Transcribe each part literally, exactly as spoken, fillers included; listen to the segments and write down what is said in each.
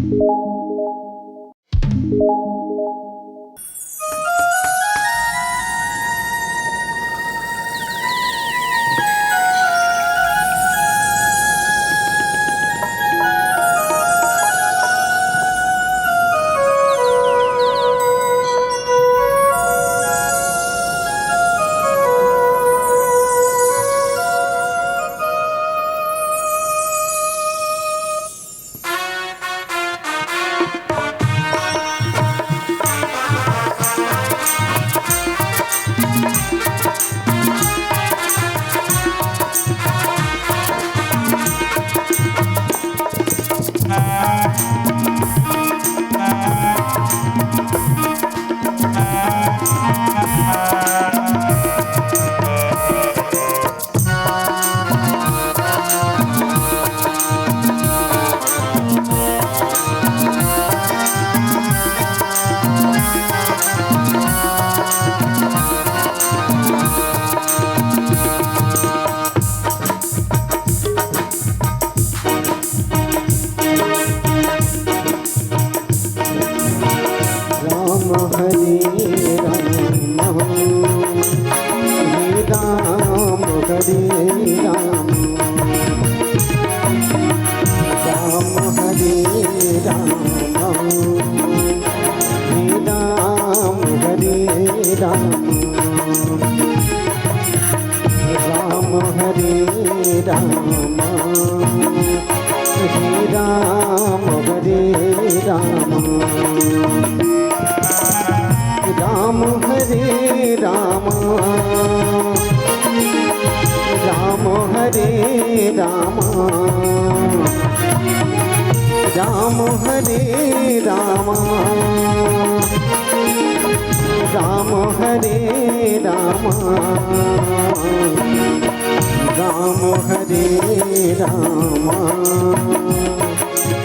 राम हरे राम, हे राम हरे राम, राम हरे राम, हे राम हरे राम। राम हरे राम, हे राम हरे राम, राम हरे राम, राम हरे राम, राम हरे राम, राम हरे राम, राम हरे राम,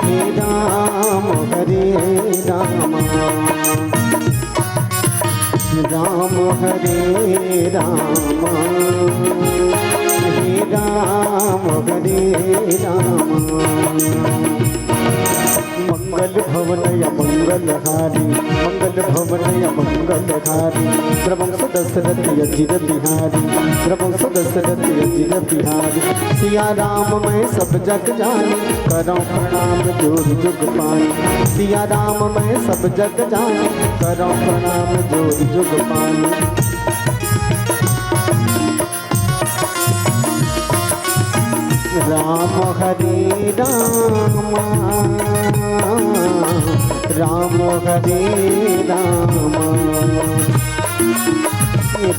हे राम हरे राम, राम हरे राम, हे राम हरे राम। मंगल भवन अमंगल हारी, मंगल भवन अमंगल हारी, रघुवंश दशरथ अजिर बिहारी, रघुवंश दशरथ अजिर बिहारी। सिया राम मैं सब जग जानी, करौं प्रणाम जोर जुग पानी। सिया राम मैं सब जग जानी, करौं प्रणाम जोर जुग पानी। राम हरे राम, राम हरे राम,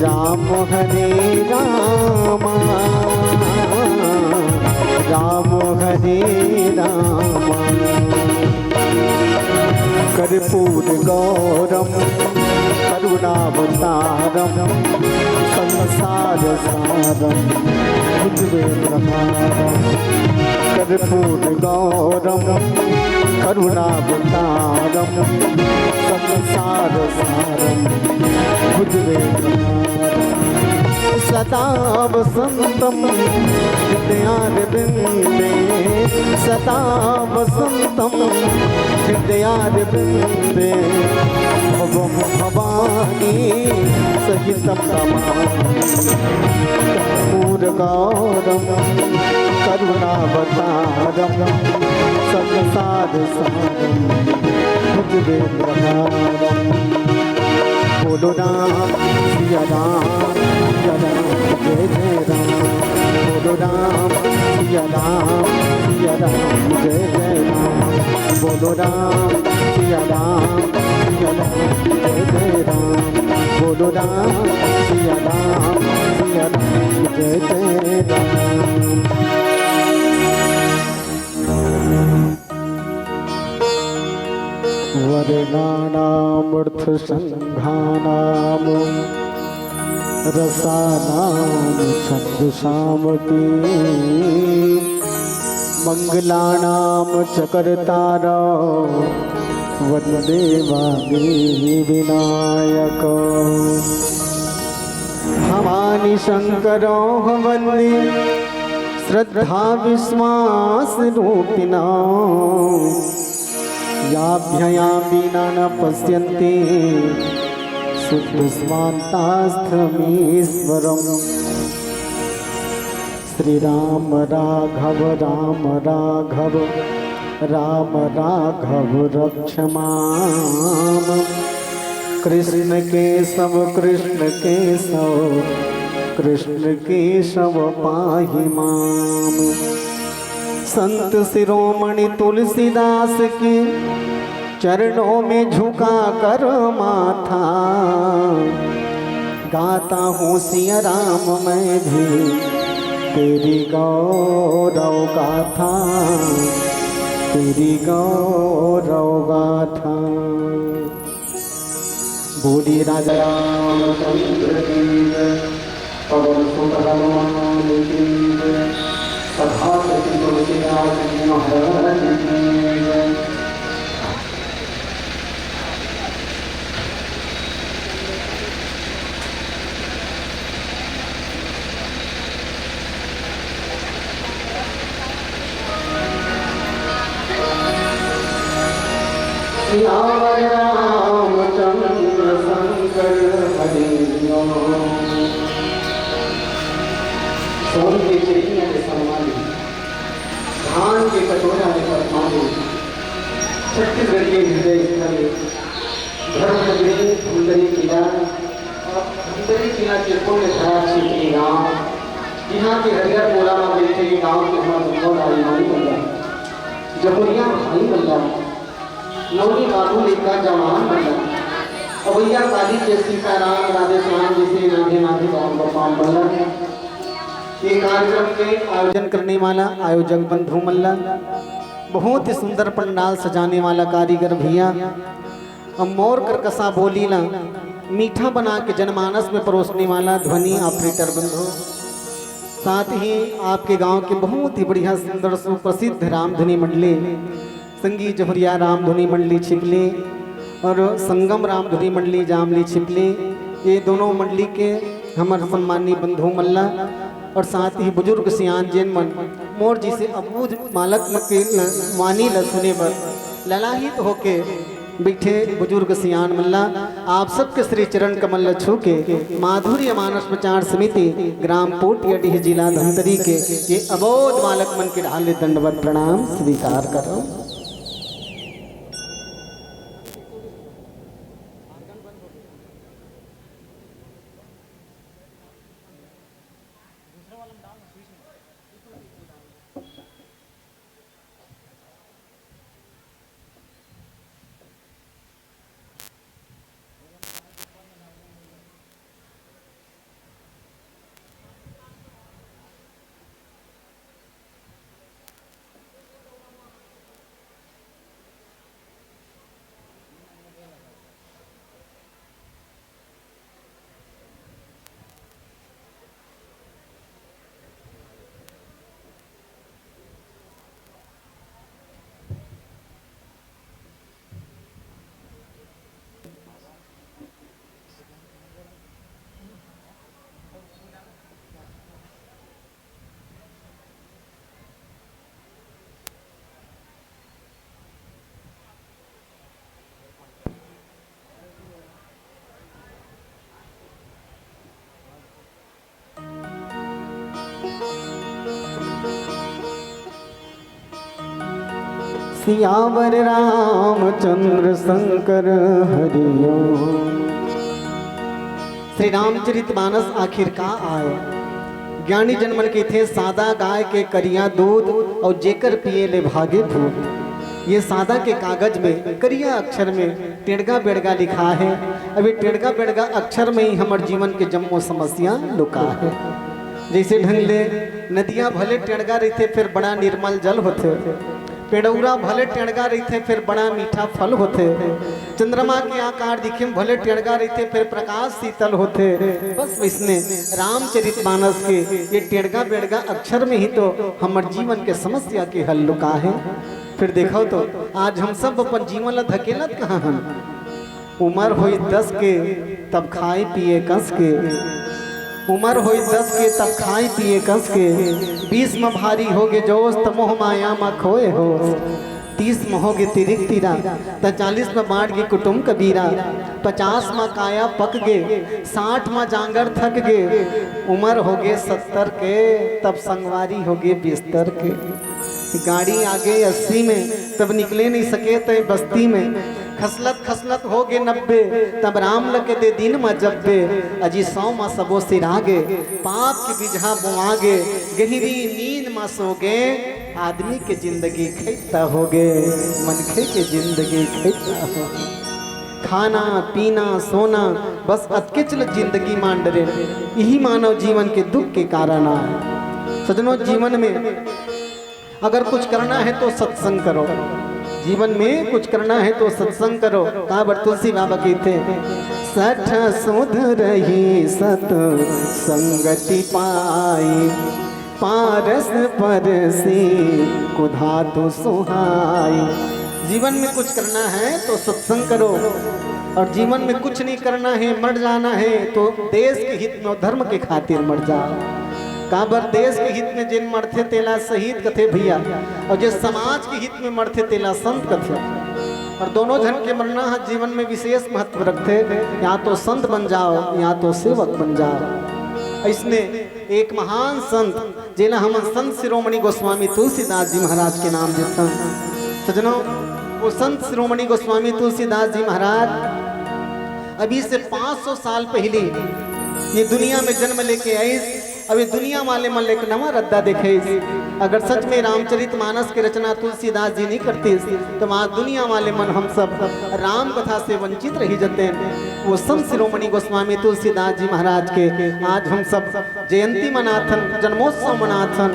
राम हरे राम, राम हरे राम। कर्पूर गौरम करुणावतारम संसार सारम भुजगे प्रहारम। कर्पूर गौरम करुणावतारम संसार सारम भुजगे प्रहारम। सदा वसंतम हृदयारविंदे, सदा वसंतम हृदयारविंदे, भवम भवानी सहितम नमामि। कर्पूर गौरम करुणावतारम संसार सारम भुजगे प्रहारम। बोलो राम सिया राम, सिया राम जय जय राम। बोलो राम सिया राम, सिया राम जय जय राम। बोलो राम सिया राम, सिया राम जय जय राम। बोलो राम सिया राम, सिया राम जय जय राम। वर्णानामर्थसंघानां रसानां छन्दसामपि। मङ्गलानां च कर्तारौ वन्दे वाणी विनायकौ। भवानी शंकरौ वन्दे श्रद्धा विश्वास रूपिणौ। अभ्यया विना न पश्यन्ति सुदृष्टान्तास्तमीश्वरम्। श्रीराम राघव राम राघव राम राघव रक्ष माम। कृष्ण केशव कृष्ण केशव कृष्ण केशव पाहि माम। संत शिरोमणि तुलसीदास के चरणों में झुका कर माथा, गाता हूँ सिया राम मैं भी तेरी गौरव गाथा, तेरी गौरव गाथा। बोलिए राजा रामचंद्र की जय, पवन सुत हनुमान की जय, सभा सती तुलसीदास जी महाराज की जय। सियावर रामचंद्र शंकर हरि ओम। सोन के चिड़िया के समान, धान के कटोरा में पदमानी, छत्तीसगढ़ के हृदय स्थल, धर्म नगरी धमतरी किला, धमतरी किला के पुण्य धरा क्षेत्रीय गांव, यहाँ के हरिहर मोला में बैठे ये गांव के हमारे दुर्गा भाई मानी बंदा, जमुनिया भाई बंदा, नौनी बाबू लेखा जवान बंदा, अवैया काली के सीताराम राधे श्याम जैसे नाधे नाधे गांव का पान बंदा। ये कार्यक्रम के आयोजन करने वाला आयोजक बंधु मल्ला, बहुत ही सुंदर पंडाल सजाने वाला कारीगर भैया, और मोर करकसा बोली ला मीठा बना के जनमानस में परोसने वाला ध्वनि ऑपरेटर बंधु, साथ ही आपके गांव के बहुत ही बढ़िया सुंदर सुप्रसिद्ध रामधुनी मंडली, संगीत जहुरिया रामधुनी मंडली छिपली और संगम रामधुनी मंडली जामली छिपली, ये दोनों मंडली के हमर सम्मानी बंधु मल्ला और साथ ही बुजुर्ग सियान जेन मन मोर जिसे अबूझ मालक मन के ल-, वाणी ल सुने बर ललाहित होके बैठे बुजुर्ग सियान मल्ला, आप सबके श्री चरण कमल ल छू के माधुर्य मानस प्रचार समिति ग्राम पोटियाडीह जिला धमतरी के ये अबोध बालक मन के ढाले दंडवत प्रणाम स्वीकार करो। सियावर रामचंद्र शंकर हरि ओम। श्री रामचरित मानस आखिर का आय? ज्ञानी जन मन कहिथे, सादा गाय के करिया दूध अउ जेकर पिए ले भागे भूत। ये सादा के कागज में करिया अक्षर में टेड़गा बेड़गा लिखा है। अभी टेड़गा बेड़गा अक्षर में ही हमर जीवन के जम्मो समस्या लुका है। जैसे ढंग ले नदिया भले टेड़गा रहिथे, फिर बड़ा निर्मल जल होथे। पेड़ौरा भले टेड़गा रहिथे, फिर बड़ा मीठा फल होथे। चंद्रमा के आकार दिखे में भले टेड़गा रहिथे, फिर प्रकाश शीतल होथे। बस वैसने रामचरित मानस के ये टेड़गा बेड़गा अक्षर में ही तो हमर जीवन के समस्या के हल लुका है। फिर देखो तो, आज हम सब अपन जीवन ला धकेलत कहाँ हन? उमर होई दस के, तब खाए पिए कस के। उमर होई दस के, तब खाए पिए कस के। बीस म भारी होगे जोश, त मोह माया म खोए होश। तीस म होगे तिरिक तीरा, त चालीस म बांट गे कुटुम कबीरा, पचास म काया पक गे, साठ म जांगर थक गे, उमर होगे सत्तर के, तब संगवारी होगे बिस्तर के। गाड़ी आगे अस्सी में, तब निकले नहीं सके तय बस्ती में। खसलत खसलत होगे नब्बे, तब राम ल के दे दिन म जब्बे। अजी सौ म सबो सिरा गे, पाप के बिजहा बोआ गे, गहिरी नींद म सो गे, आदमी के जिंदगी खैता होगे, मनखे के जिंदगी खैता होगे। खाना, पीना, सोना, बस अतकेच ल जिंदगी मान डरे। इही मानव जीवन के दुख के कारण आय। सजनों, जीवन में अगर कुछ करना है तो सत्संग करो। जीवन में कुछ करना है तो सत्संग करो। काबर तुलसी बाबा कहिथे, सठ सुध रही सत संगति पाई, पारस परसी कुधातु सुहाई। जीवन में कुछ करना है तो सत्संग करो, और जीवन में कुछ नहीं करना है, मर जाना है, तो देश के हित में और धर्म के खातिर मर जाओ। काबर देश के हित में जेन मरथे तेला शहीद कथे भैया, और जे समाज के हित में मरथे तेला संत कथे। और दोनों झन के मरना ह जीवन में विशेष महत्व रखथे। या तो संत बन जाओ, या तो सेवक बन जाओ। इसने एक महान संत, जेला हमन संत शिरोमणि गोस्वामी तुलसीदास जी महाराज के नाम देथन। सजनों, वो संत शिरोमणि गोस्वामी तुलसीदास जी महाराज अभी से पाँच सौ साल पहले ये दुनिया में जन्म लेके आइस। अब ये दुनिया वाले मन ल एक नवा रद्दा देखाइस। अगर सच में रामचरित मानस के रचना तुलसीदास जी नहीं करतीस, तो आज दुनिया वाले मन हम सब राम कथा से वंचित रही जते। वो संत शिरोमणि गोस्वामी तुलसीदास जी महाराज के आज हम सब जयंती मनाथन, जन्मोत्सव मनाथन।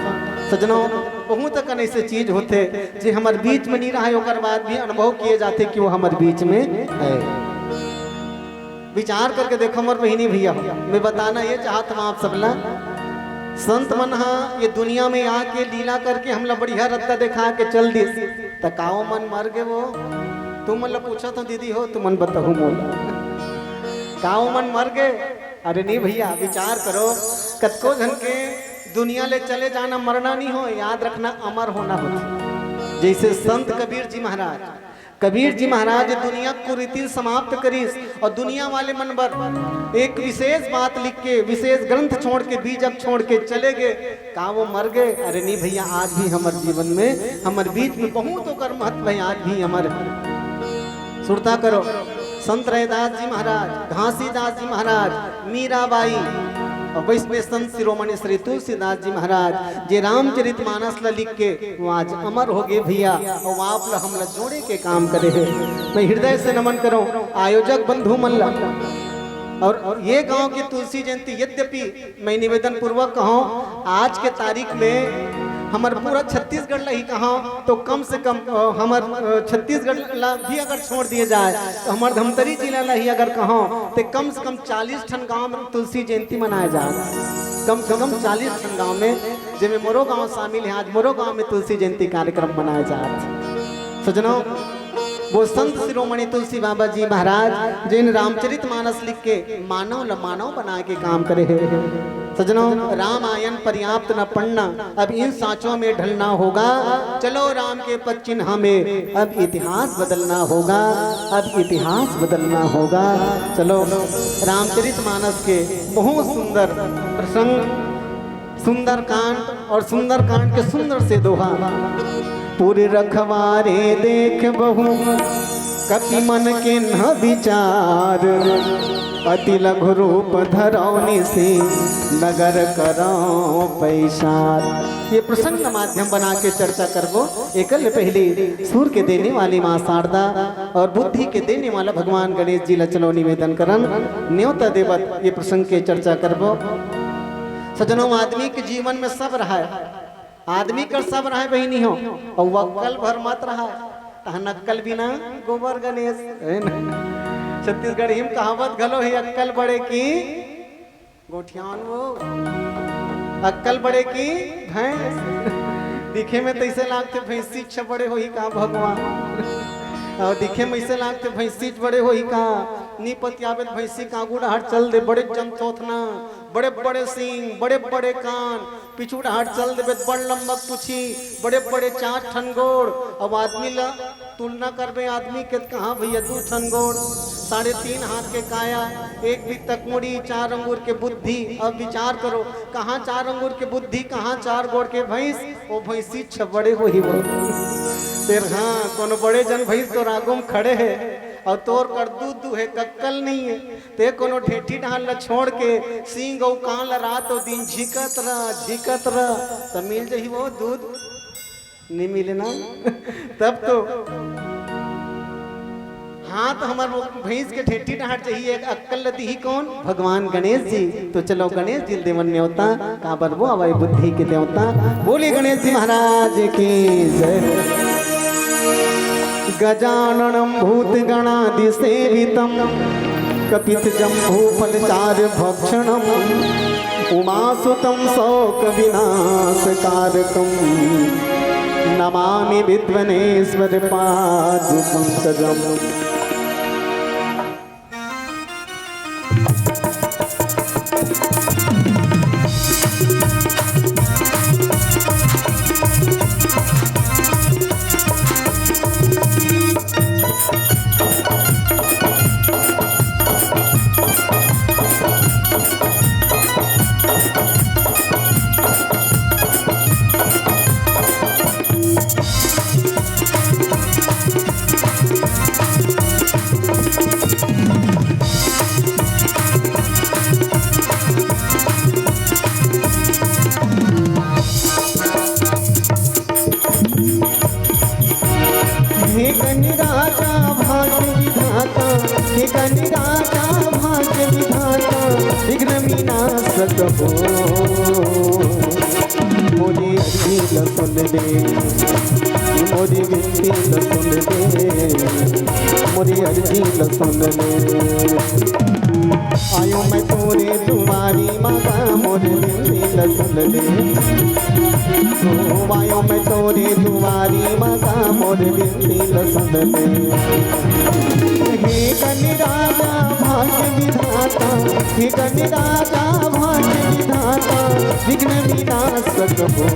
सजनों, बहुत अकन ऐसे चीज होथे जे हमर बीच में नहीं रहे, ओकर बाद भी अनुभव किए जाथे कि वो हमर बीच में है। विचार करके देखो मोर बहिनी भैया हो, मैं बताना ये चाहत हूँ आप सबला, संत मन हा ये दुनिया में आके लीला करके हमला बढ़िया रद्दा देखा के चल दिस, त का वो मन मर गे वो? तुमन ला पूछत हूँ दीदी हो, तुमन बताहू मोला, का वो मन मर गे? अरे नहीं भैया, विचार करो, कतको झन के दुनिया ले चले जाना मरना नहीं हो, याद रखना अमर होना होथे। जैसे संत कबीर जी महाराज, कबीर जी महाराज दुनिया कुरीति समाप्त करिस और दुनिया वाले मन बर एक विशेष बात लिख के, विशेष ग्रंथ छोड़ के, बीजक छोड़ के चले गए। का वो मर गए? अरे नहीं भैया, आज भी हमर जीवन में, हमर बीच में बहुत ओकर महत्व है, आज भी अमर है। सुरता करो, संत रैदास जी महाराज, घासीदास जी महाराज, मीराबाई और वैष्णव संत शिरोमणि श्री तुलसीदास जी महाराज, जे रामचरित मानस ला लिख के वो आज अमर हो गए भैया, और वो आप ला, हम ला जोड़े के काम करे है। मैं हृदय से नमन करूं आयोजक बंधु मन ला। और ये गांव की तुलसी जयंती, यद्यपि मैं निवेदन पूर्वक कहूँ, आज के तारीख में हमर पूरा छत्तीसगढ़ ला ही कहूँ तो कम से कम, अ, हमर, अ, छत्तीसगढ़ ला भी अगर छोड़ दिए जाए तो हमर धमतरी जिला ला ही अगर कहूँ तो कम से कम चालीस ठन गांव में तुलसी जयंती मनाए जात। कम से कम चालीस ठन गांव में, जेमे मोरो गांव शामिल है, आज मोरो गांव में तुलसी जयंती कार्यक्रम मनाए जात। सजनों, वो संत शिरोमणि तुलसी बाबा जी महाराज, जिन रामचरित मानस लिख के मानव ल मानव बनाए के काम करे हे। सजनों, रामायण पर्याप्त न पढ़ना, अब इन सांचों में ढलना होगा। चलो राम के पद चिन्ह में, अब इतिहास बदलना होगा, अब इतिहास बदलना होगा। चलो, रामचरित मानस के बहुत सुंदर प्रसंग, सुंदरकांड और सुंदरकांड के सुंदर से दोहा। पुर रखवारे देख बहु कपि मन किन्ह विचार, अति लघु रूप धरौ निसि नगर करौ पैसार। ये प्रसंग माध्यम बना के चर्चा करबो। एकल पहली सूर के देने वाली माँ शारदा और बुद्धि के देने वाला भगवान गणेश जी ला चलो निवेदन करन, न्योता देवत ये प्रसंग के चर्चा करबो। सजनों, आदमी के जीवन में सब रहा है, आदमी कर सब रहा है बहिनी हो, और वक्कल भर मत रहा है, तहन अक्कल बिना गोबर गणेश, है ना? छत्तीसगढ़ी में कहावत घलो है, अक्कल बड़े की गोठियान वो, अक्कल बड़े की भैंस। दिखे में तैसे लागथे भैंसी छ बड़े होही का भगवान, और दिखे में ऐसे लागथे भैंसी छ बड़े होही का। नी पतियाबे त भैंसी का आगू डहर चल दे, बड़े जंत होत ना, बड़े बड़े सींग, बड़े बड़े कान, पीछू डहार चल देबे त बड़ लंबा पूछी, बड़े बड़े चार ठन गोड़। अब आदमी ला तुलना करबे आदमी के, त कहाँ भैया दू ठन गोड़, साढ़े तीन हाथ के काया, एक बित्तक मुड़ी, चार अंगुर के बुद्धि। अब विचार करो, कहाँ चार अंगुर के बुद्धि, कहाँ चार गोड़ के भैंस, ओ भैंसी छबड़े होही वो। फेर हाँ, कोनो बड़े जन भैंस तोर आगू म खड़े हे, अउ तोर कर दूध दूहे के अक्कल नइ हे, ते कोनो ढेठी डहार ल छोड़ के सींग अउ कान ल रात अउ दिन झिकत रह, झिकत रह, त मिल जही वो दूध? नइ मिले ना। तब तो हाँ, त हमर वो भैंस के ढेठी डहार चाहिए, एक अक्कल ल दिही कोन? भगवान गणेश जी। तो चलो गणेश जी ल देवन नेवता, काबर वो हवय बुद्धि के देवता। बोले गणेश जी महाराज की जय। गजाननं भूतगणादिसेवितं कपित्थजम्बूफलचारुभक्षणम् उमासुतं शोकविनाशकारकं नमामि विघ्नेश्वरपादपङ्कजम्। हे गणराजा भाग्य विधाता, हे गणराजा भाग्य विधाता, विघ्न विनाशक हो। मोरी अर्जी ल सुन ले, मोरी विनती ल सुन ले, मोरी अर्जी ल सुन ले। आयो मैं तोरे दुआरी माँ गा, मोरी विनती ल सुन ले। ओ आयो मैं तोरे दुआरी माँ गा, मोरी विनती ल सुन ले। हे गणराजा भाग्य विधाता, हे गणराजा भाग्य विधाता, विघ्न विनाशक हो।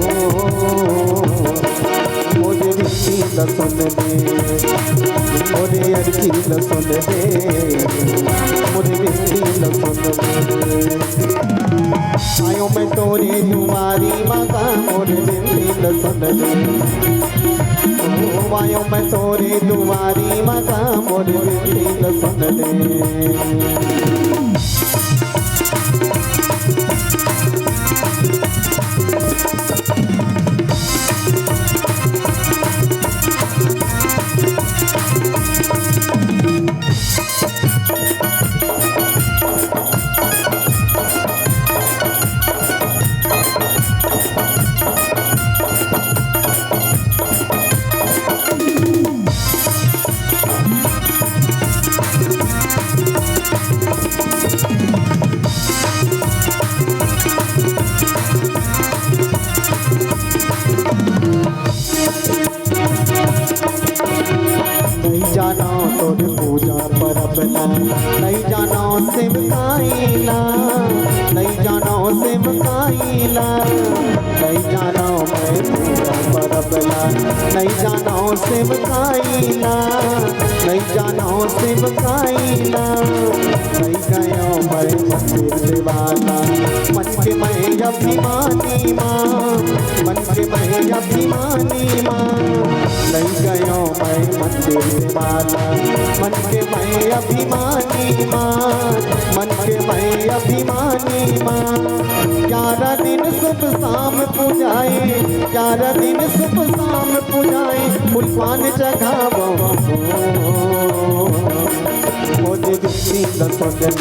मोरे विनती ल सुन ले, मोरे अर्जी ल सुन ले, मोरे विनती ल सुन ले। आयो मैं तोरे दुआरी माँ गा, मोरे विनती ल सुन ले। ओ आयो मैं तोरे दुआरी माँ गा, मोरे विनती ल सुन ले। नइ जानव तोर पूजा परब ला, नइ जानव सेवकाई ला, नइ जानव सेवकाई ला, नइ जानव मैं पूजा परब ला, नइ जानव सेवकाई ला, नइ जानव सेवकाई ला, नइ गयो मैं मंदिर देवाला, मन के मैं अभिमानी माँ, मन के मैं अभिमानी माँ, नइ गयो मैं मंदिर देवाला, मन के मैं अभिमानी माँ, मन के मैं अभिमानी माँ। ग्यारह दिन सुबह शाम पुजाए, ग्यारह दिन सुबह शाम पुजाए, फूल पान चघावो। मोरे विनती ल सुन ले,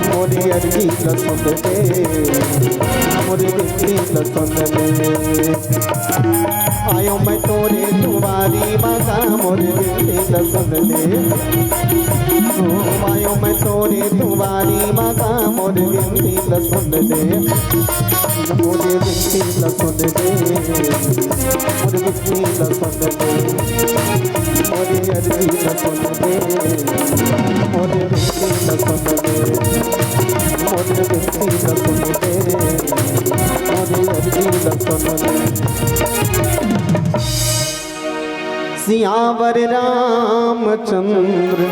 मोरे अर्जी ल सुन ले, मोरे विनती ल सुन ले। आयो मैं तोरे दुआरी माँ गा, मोरे विनती ल सुन ले। ओ आयो मैं तोरे दुआरी माँ गा, मोरे विनती ल सुन ले। मोरे विनती ल सुन ले, मोरे विनती ल सुन ले, मोरे अर्जी ल सुन ले, मोरे विनती ल सुन ले, मोरे विनती ल सुन ले, सियावर रामचंद्र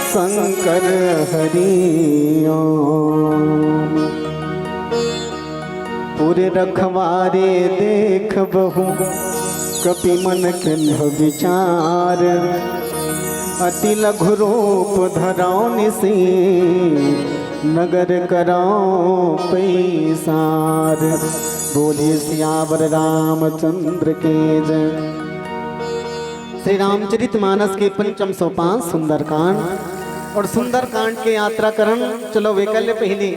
शंकर हरि ओम। पुर रखवारे देख बहु कपि मन किन्ह विचार। अति लघु रूप धरौ निसि नगर करौ पैसार। बोलिए सियावर रामचंद्र के जय। श्री रामचरित मानस के पंचम सोपान सुंदरकांड। और सुंदरकांड के यात्रा करन चलो, वेकर ले पहिली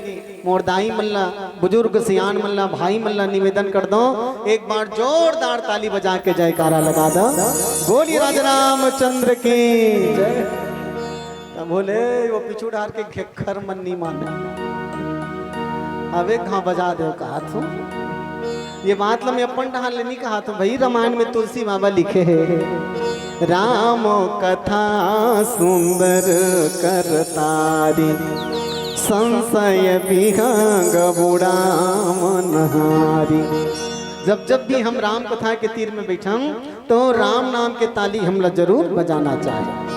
मोर दाई मन ला, बुजुर्ग सियान मन ला, भाई मन ला निवेदन कर दो, एक बार जोरदार ताली बजा के जयकारा लगा दो। बोलिए राजा रामचंद्र की जय। तब बोले वो पीछू डार के घेखर मन नहीं माने। अबे कहाँ बजा दे कहा तू? ये बात ला मैं अपन डहान ले नहीं कहा तू भाई, रामायण में तुलसी बाबा लिखे है, राम कथा सुंदर करतारी, संशय विहंग बुढ़ा मनहारी। जब जब भी हम राम कथा के तीर में बैठम तो राम नाम के ताली हमला जरूर बजाना चाहे।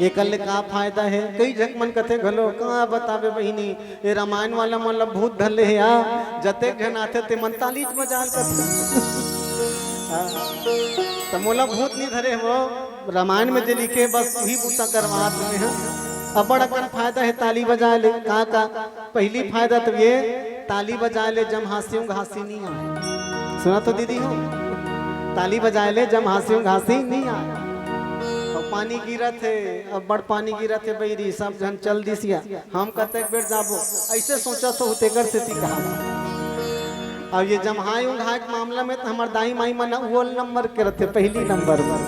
एकर ले का फायदा है? कई झक मन कथे घलो, का बताबे बहिनी, ये रामायण वाला मन ला भूत धर ले हे या, जतेक झन आथे ते मन तालीच बजाल करथे। हाँ। त मोला भूत नहीं धरे हो, रामायण में जे लिखे बस वही बूता करवात में है। अबड़ अकन फायदा है ताली बजाए ले। का का? पहली फायदा तो ये, ताली बजाए ले जम हासियों घासी नहीं आए। सुना तो दीदी हो, ताली बजाए ले जम हासियों घासी नहीं आए। अब पानी गिरत है, अब बड़ पानी गिरत है बहिरी, सब झन चल दिसिया, हम कतेक बेर जाबो, ऐसे सोचा तो तेकर सेती कहा। अब ये जम्हाई उंघाई के मामला में तो हमार दाई माई मन अव्वल नंबर के रहते, पहली नंबर में।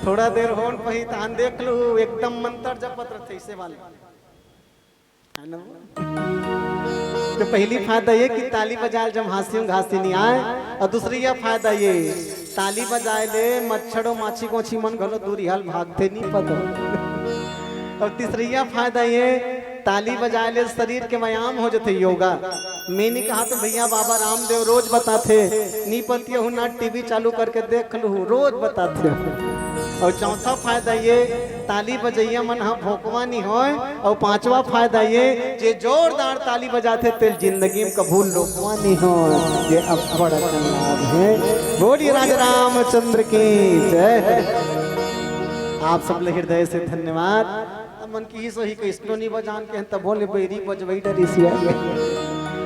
थोड़ा देर होन पही तहन देख लू, एकदम मंत्र जपत रहते इसे वाले, है ना? तो पहली फायदा ये कि ताली बजाए जम हासियों घासी नहीं आए, और दूसरी यह फायदा ये, ताली बजाए ले मच्छरों माछी गोछी मन घलो दूरी हाल भागते नहीं पतो। और तीसरा फायदा ये, ताली बजाए ले शरीर के व्यायाम हो जथे, योगा। मैं नहीं कहा तो भैया बाबा रामदेव रोज बताथे, नी पतियो हूँ ना टीवी चालू करके देख लू, रोज बताथे। और चौथा फायदा ये, ताली बजैया मन ह भोकवा नहीं होय। और पांचवा फायदा ये, जे जोरदार ताली बजाथे तेल जिंदगी में कभू लोकवा नहीं होय। ये अब्बड़ अकन लाभ है। बोलिए राजा रामचंद्र की जय। आप सब ले हृदय से धन्यवाद। अब मन की ही सोही को स्टोनी बजान के हैं, तब बोले बैरी बजवई डरी सिया।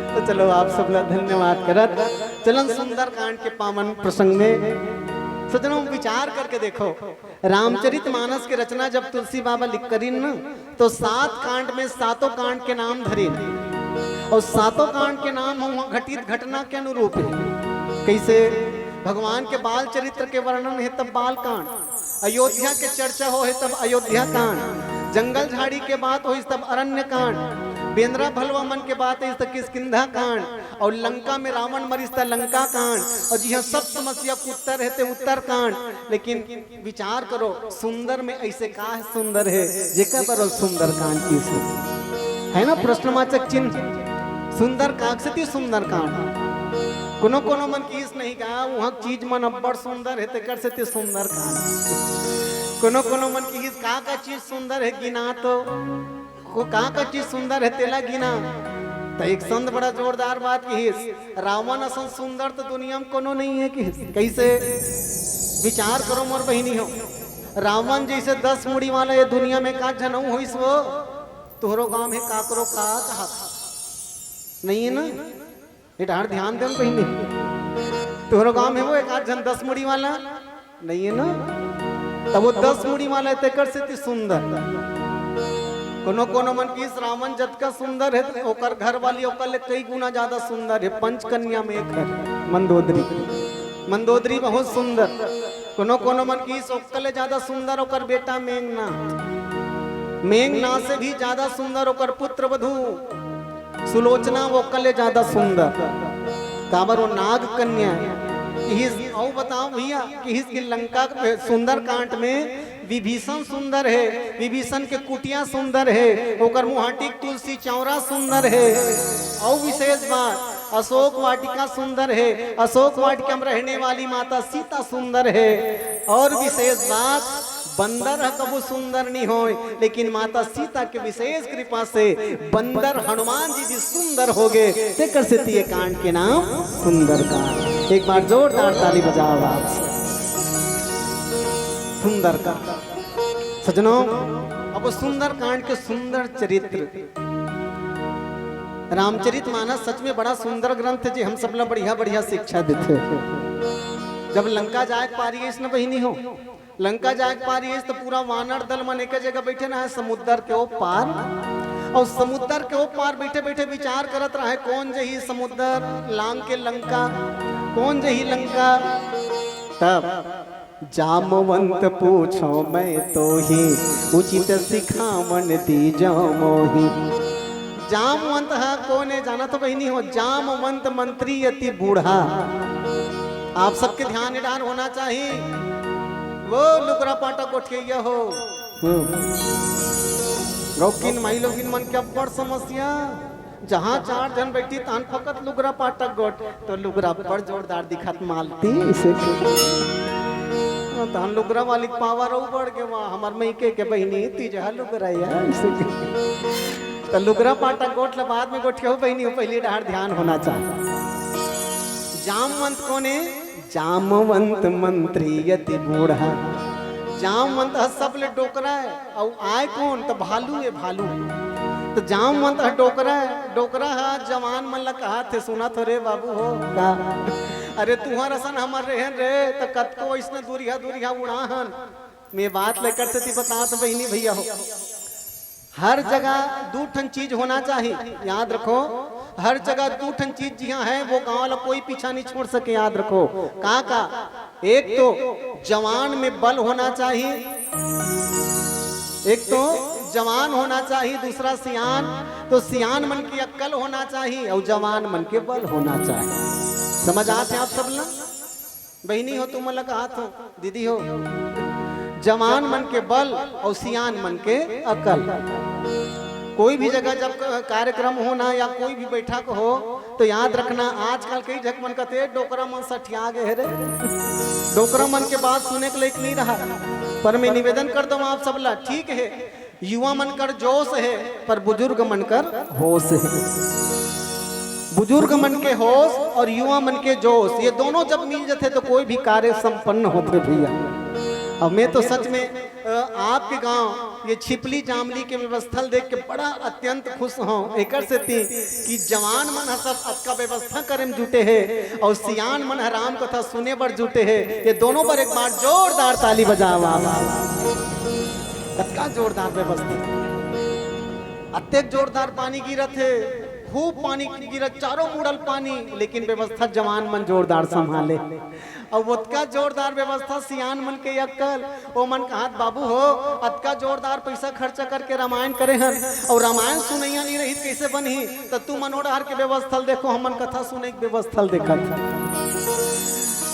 तो चलो आप सब ला धन्यवाद करत चलन सुंदरकांड के पावन प्रसंग में सजनों विचार करके देखो, रामचरित मानस के रचना जब तुलसी बाबा लिख करिन न, तो सात कांड में सातों कांड के नाम धरिन, और सातों कांड के नाम हम वहाँ घटित घटना के अनुरूप है। कैसे भगवान के बाल चरित्र के वर्णन है तब बाल कांड, अयोध्या के चर्चा हो है तब अयोध्या कांड, जंगल झाड़ी के बात होइस तब अरण्य कांड, बेंदरा भलवा मन के बात होइस तब किष्किंधा कांड, और लंका में रावण मरिस तब लंका कांड, और जिहाँ सब समस्या के उत्तर है ते उत्तर कांड। लेकिन विचार करो, सुंदर में ऐसे का है सुंदर है जेकर बर सुंदर कांड की सुंदर है ना, प्रश्नवाचक चिन्ह। सुंदर कांड से ती सुंदर कांड। कोनो कोनो मन की इस नहीं का, वहाँ चीज मन अब्बड़ सुंदर है, तेकर से ती सुंदर कांड। कोनो कोनो मन की इस का का चीज सुंदर है, गिना तो, को का का चीज सुंदर है, तेला गिना। तो एक संत बड़ा जोरदार बात किहिस, रावण असन सुंदर तो दुनिया में कोनो नहीं है किहिस। कैसे? विचार करो मोर बहिनी हो, रावण जैसे दस मुड़ी वाला ये दुनिया में का जनऊ होइस वो, तोहरो गांव में काकरो का कहा नहीं है ना? ये डार ध्यान देम कहीं नहीं। तोहरो गांव में वो एक आध झन दस मुड़ी वाला नहीं है ना? तब वो दस मुड़ी वाला है, तेकर से ती सुंदर। कोनो कोनो मन की इस रावण जतका सुंदर है, ओकर घर वाली ओकर ले कई गुना ज्यादा सुंदर है। पंच कन्या में एक है मंदोदरी। मंदोदरी बहुत सुंदर। कोनो कोनो मन की इस ओकर ले ज्यादा सुंदर ओकर बेटा मेघनाथ। मेघनाथ से भी ज्यादा सुंदर ओकर पुत्र वधु सुलोचना, वो ओकर ले ज्यादा सुंदर। काबर वो नाग कन्या है। किहिस, अउ बताओ भैया, किहिस कि लंका के सुंदर कांड में विभीषण सुंदर है, विभीषण के कुटिया सुंदर है, ओकर मुहाटी के तुलसी चौरा सुंदर है। अउ विशेष बात, अशोक वाटिका सुंदर हे, अशोक वाटिका में रहने वाली माता सीता सुंदर हे। और विशेष बात, बंदर ह कबू सुंदर नहीं होय, लेकिन माता सीता के विशेष कृपा से बंदर हनुमान जी भी सुंदर हो गए। तेकर सेती ये कांड के नाम सुंदरकांड। एक बार जोरदार ताली बजाओ आप सब। सुंदरकांड। सजनों, अब वो सुंदरकांड के सुंदर चरित्र, रामचरित मानस सच में बड़ा सुंदर ग्रंथ हे जी, हम सब ला बढ़िया बढ़िया शिक्षा देथे। जब लंका जाए के पारी आइस न बहिनी हो, लंका जाए के पारी आइस त पूरा वानर दल मन एके जगह बैठे रहे समुद्र के ओ पार, और समुद्र के ओ पार बैठे बैठे विचार करत रहे, कौन जही समुद्र लांग के लंका, कौन जही लंका। तब जामवंत पूछो मैं तो ही, उचित सिखावन दीजो मोही। जामवंत ह कोन हे जानत हो बहिनी हो? जामवंत मंत्री अति बूढ़ा। आप सबके ध्यान ए डार होना चाहिए। वो लुगरा पाटा गोठिया हो, हम्म। गौकिन माई लोगिन मन के अब्बड़ समस्या। जहाँ चार झन बैठी तहन फकत लुगरा पाटक गोठ, तो लुगरा बड़ जोरदार दिखत मालती इसे। तहन लुगरा वाली पावर अउ बढ़ गे, वाह हमर मइके के बहिनी तीजहा लुगरा या इसे। तो लुगरा पाटक गोठ ल बाद में गोठियो बहिनी हो, पहली डहर ध्यान होना चाहिए। जामवंत कोने? जामवंत मंत्री अति बूढ़ा। जामवंत ह सबले डोकरा हे, अउ आय कोन? त भालू हे, भालू। त जामवंत ह डोकरा हे, डोकरा ह जवान मन ल कहाथे, सुनत हो रे बाबू हो का? अरे तुहर असन हमर रेहेन रे, त कतको अइसने दूरिहा दूरिहा उड़ाहन। मैं बात लेकर सेती बतात बहिनी भैया हो। हर जगह दू ठन चीज होना चाहिए, याद रखो। हर जगह दू ठन चीज जिहाँ है, वो गांव ला कोई पीछा नहीं छोड़ सके, याद रखो। का का? एक तो जवान में बल होना चाहिए, एक तो जवान होना चाहिए, दूसरा सियान। तो सियान मन के अक्कल होना चाहिए और जवान मन के बल होना चाहिए। समझ आथे आप सब ला? बहिनी हो, तुमन ला कहत हो, दीदी हो, जवान मन के बल और सियान मन के अकल। कोई भी जगह जब क-, कार्यक्रम हो ना या कोई भी बैठक हो, तो याद रखना, आजकल कई झक मन कथे, "डोकरा मन सठिया गे हे रे।" डोकरा मन के बात सुने के लायक नहीं रहा। पर मैं निवेदन कर दूं आप सब ला, ठीक है, युवा मन कर जोश हे, पर बुजुर्ग मन कर होश हे। बुजुर्ग मन के होश और युवा मन के जोश, ये दोनों जब मिल जाथे तो कोई भी कार्य संपन्न होथे भैया। अब मैं तो सच में, अ, आपके गांव ये छिपली जामली के व्यवस्था ल देख के बड़ा अत्यंत खुश हूँ। एकर सेती कि जवान मन ह सब अतका व्यवस्था करे में जुटे हे और सियान मन ह राम कथा सुने बर जुटे हे। ये दोनों बर एक बार जोरदार ताली बजावा। कतका जोरदार व्यवस्था, अतेक जोरदार पानी गिरत हे, खूब पानी गिरत, चारों मुड़ल पानी, लेकिन व्यवस्था जवान मन जोरदार संभाले। अब ओतका जोरदार व्यवस्था, सियान मन के अक्कल, ओ मन कहत, "बाबू हो, अतका जोरदार पैसा खर्चा करके रामायण करे हन, और रामायण सुनैया नहीं रही, कैसे बनही? त तू मन ओ डहर के व्यवस्था ल देखो, हमन कथा सुने के व्यवस्था ल देखत।"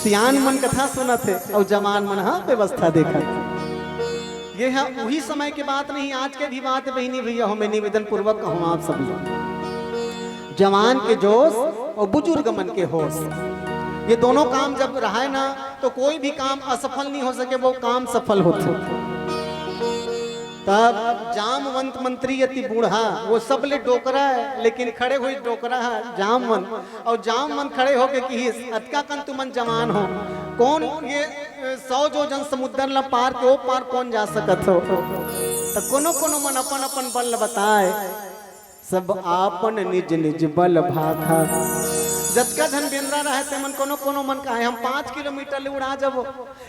सियान मन कथा सुनत हे, और जवान मन ह व्यवस्था देखत। ये ह उही समय के बात नहीं, आज के भी बात, बहिनी भैया हो, मैं निवेदन पूर्वक कहूँ आप सब लोग, जवान के जोश और बुजुर्ग मन के होश, ये दोनों काम जब रहे ना, तो कोई भी काम असफल नहीं हो सके, वो काम सफल होथे। तब जामवंत मंत्री अति बूढ़ा, वो सबले डोकरा हे, लेकिन खड़े होइस डोकरा हे जामवंत, और जामवंत खड़े होके किहिस, "अतका कन तुमन जवान हो, कोन ये, अ, सौ जोजन समुद्र ला पार के ओ पार कोन जा सकत हो?" त कोनो कोनो मन अपन अपन बल ल बताए, "सब आपन निज निज बल भाखा।" जतका झन बेंदरा रहे ते मन कोनो कोनो मन कहे, "हम पाँच किलोमीटर ले उड़ा जबो।"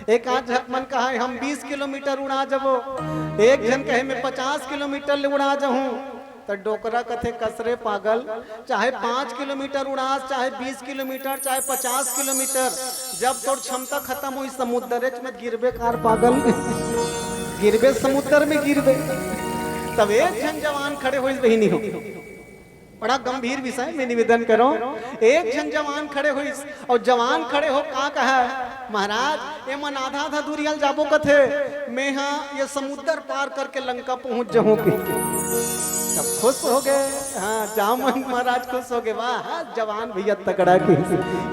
एक आध झक मन कहे, "हम बीस किलोमीटर उड़ा जबो।" एक झन कहे, "मैं पचास किलोमीटर ले उड़ा जहूँ।" त डोकरा कथे, "कस रे पागल, चाहे पाँच किलोमीटर उड़ास, चाहे बीस किलोमीटर, चाहे पचास किलोमीटर, जब तोर क्षमता खत्म होही, समुद्रेच में गिरबे कार पागल, गिरबे समुद्र में गिरबे।" तब एक झन जवान खड़े होइस बहिनी हो, बड़ा गंभीर विषय में निवेदन करो, एक झन जवान खड़े होइस और जवान खड़े हो का कहा, "महाराज, ये मन आधा आधा दूरिया ल जाबो कथे, मैं हा ये समुद्र पार करके लंका पहुंच जहूं के।" खुश हो गए। हाँ, जामवंत महाराज खुश हो गए। वाह, हाँ, जवान भैया तगड़ा के,